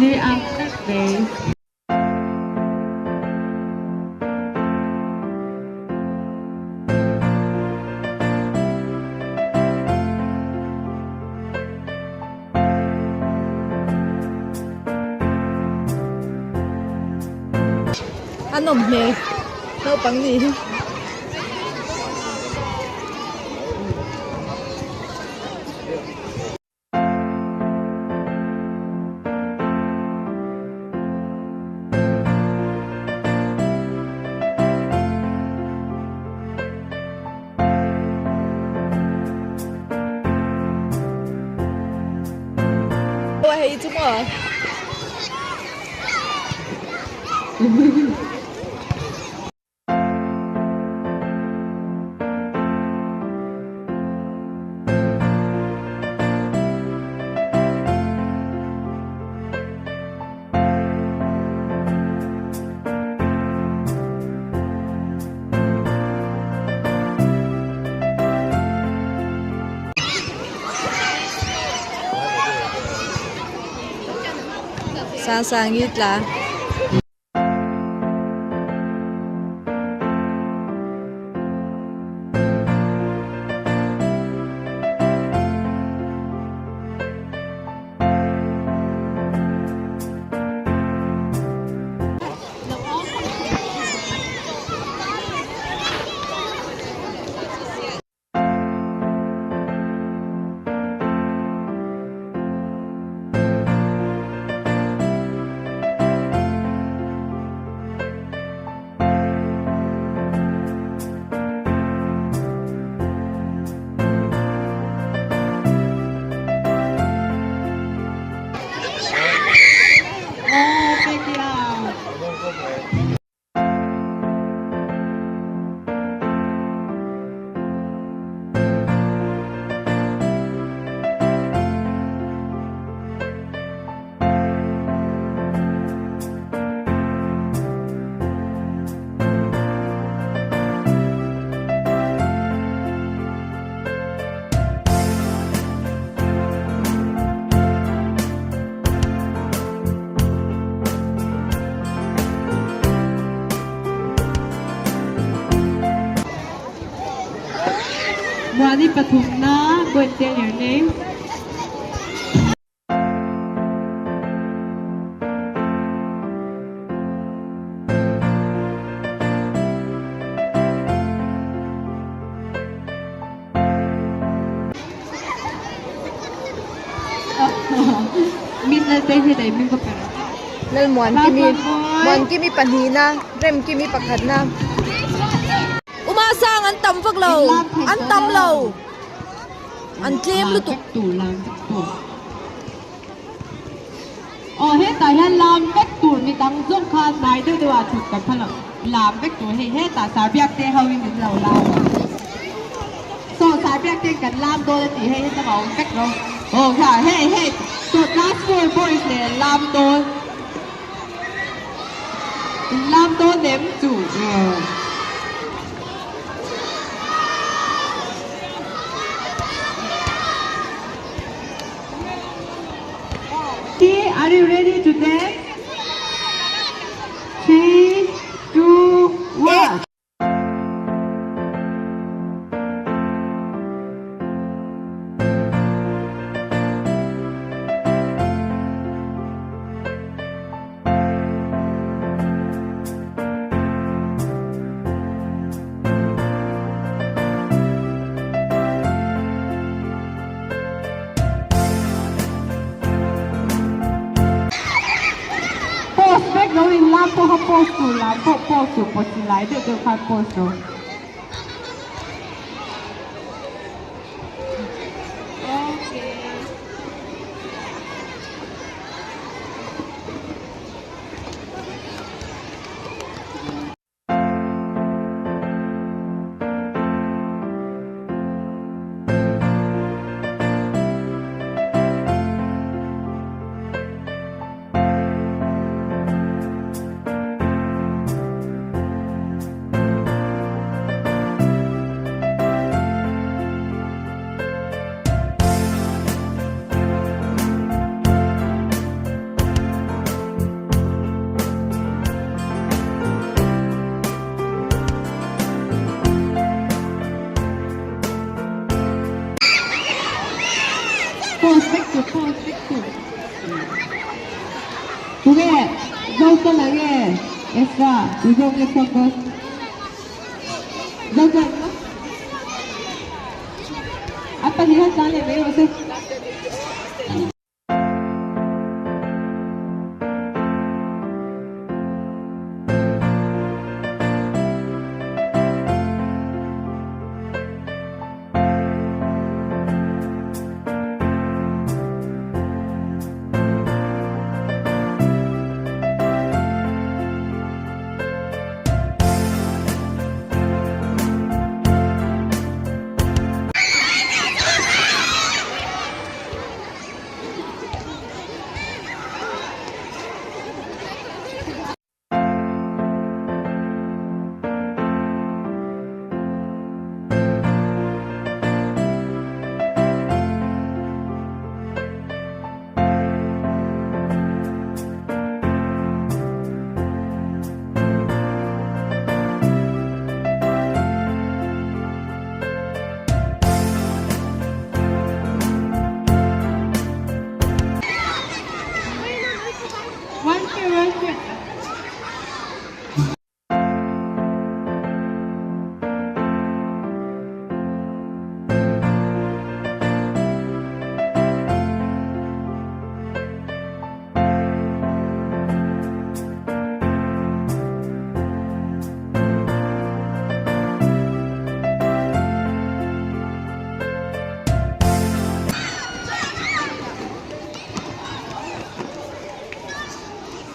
Zir ang tak ve. A nawm hmel naupang nih hi. Hei chu maw. Sangsangi tla. Muani pathumna, go and tell your name. Min lal te hi dai min va per. Lal Muankimi Muankimi pahnihna Remkimi pakhatna Uma sang an tam vak lo an tam lo an tlem lutuk. Aw hetah hian lam vek tur mi dang zawng kha hnai deuh deuh ah thut kan phal ang lam vek tur hei hetah sarbiak te ho in min lo lam a saw sarbiak te kan lam dawn a tih hei hetah a awm vek lo aw kha hei hei saw class four boys leh lam dawn in lam dawn em chu aw. Are you ready to dance? 3, 2, 1. Lo in lam pawh kha pose tur lam pawh pose tur pawh silai deuh deuh khan pose tur. Okay. Pause vek tur, pause vek tur. Tunge Zosala nge Ezra tu zawk nge focus? Zosala a pahnih han tlan leh mai rawh se. One two one two.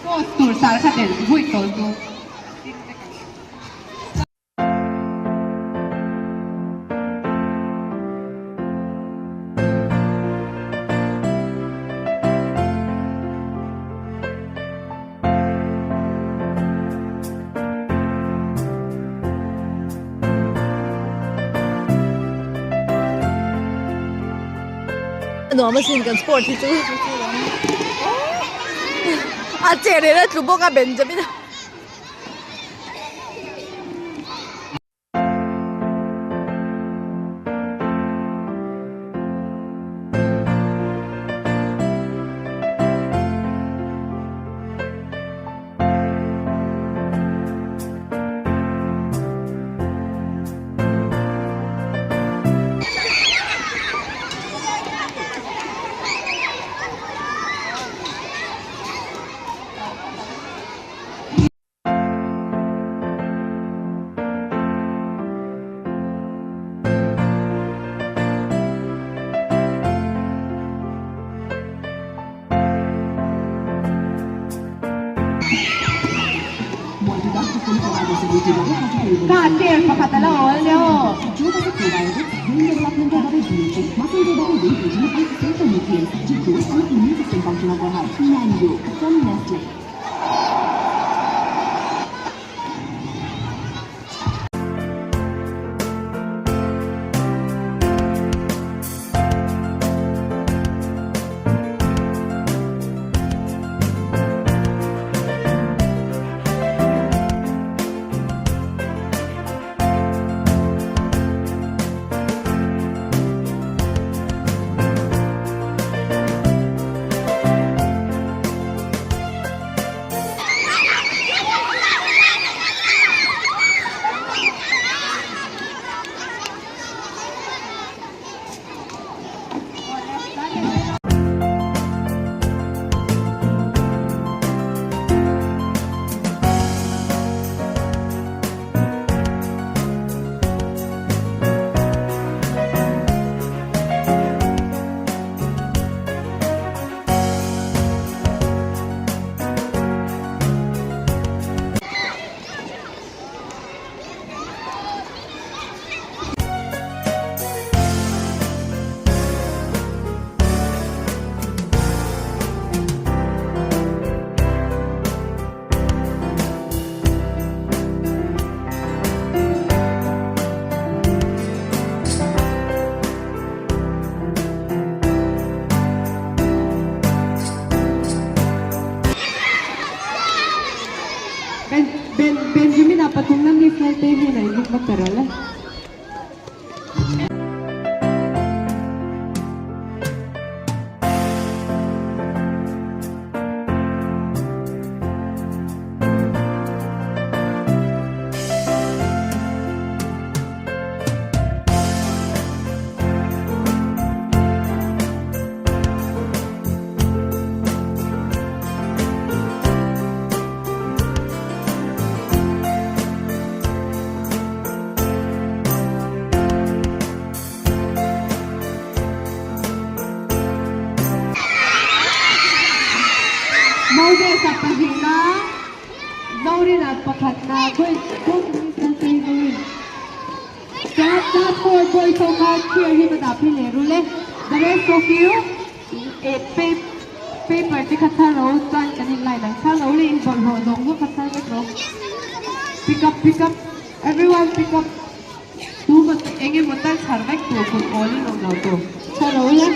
Post tur sar kha del vui tawh chu. Nuam asin kan sport hi chu a che rel a tlu bawk a Benjamin a. Ka chair pakhat a lo awl nia aw. Moses-a pahnihna, Zorina pakhatna, go to Miss Laltei Zorin. Chuan class 4 boys ho kha chair hi va dah phei leh rul e. The rest of you eh paper te kha chhar ro chuan kan in line ang chhar ro leh in bawlhhlawh zawng zawng kha chhar vek ro. Pick up pick up everyone pick up tu maw eng emaw tal chhar vek tur kut awl in awm lo tur chhar ro le.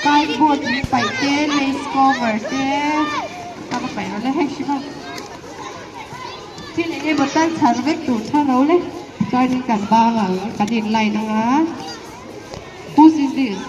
Cardboard in paih te lace cover te ka va paih ro le hei hrim a. Thil eng emaw tal chhar vek tur chhar ro le. Chuanin kan bang ang kan in line ang a. Whose is this?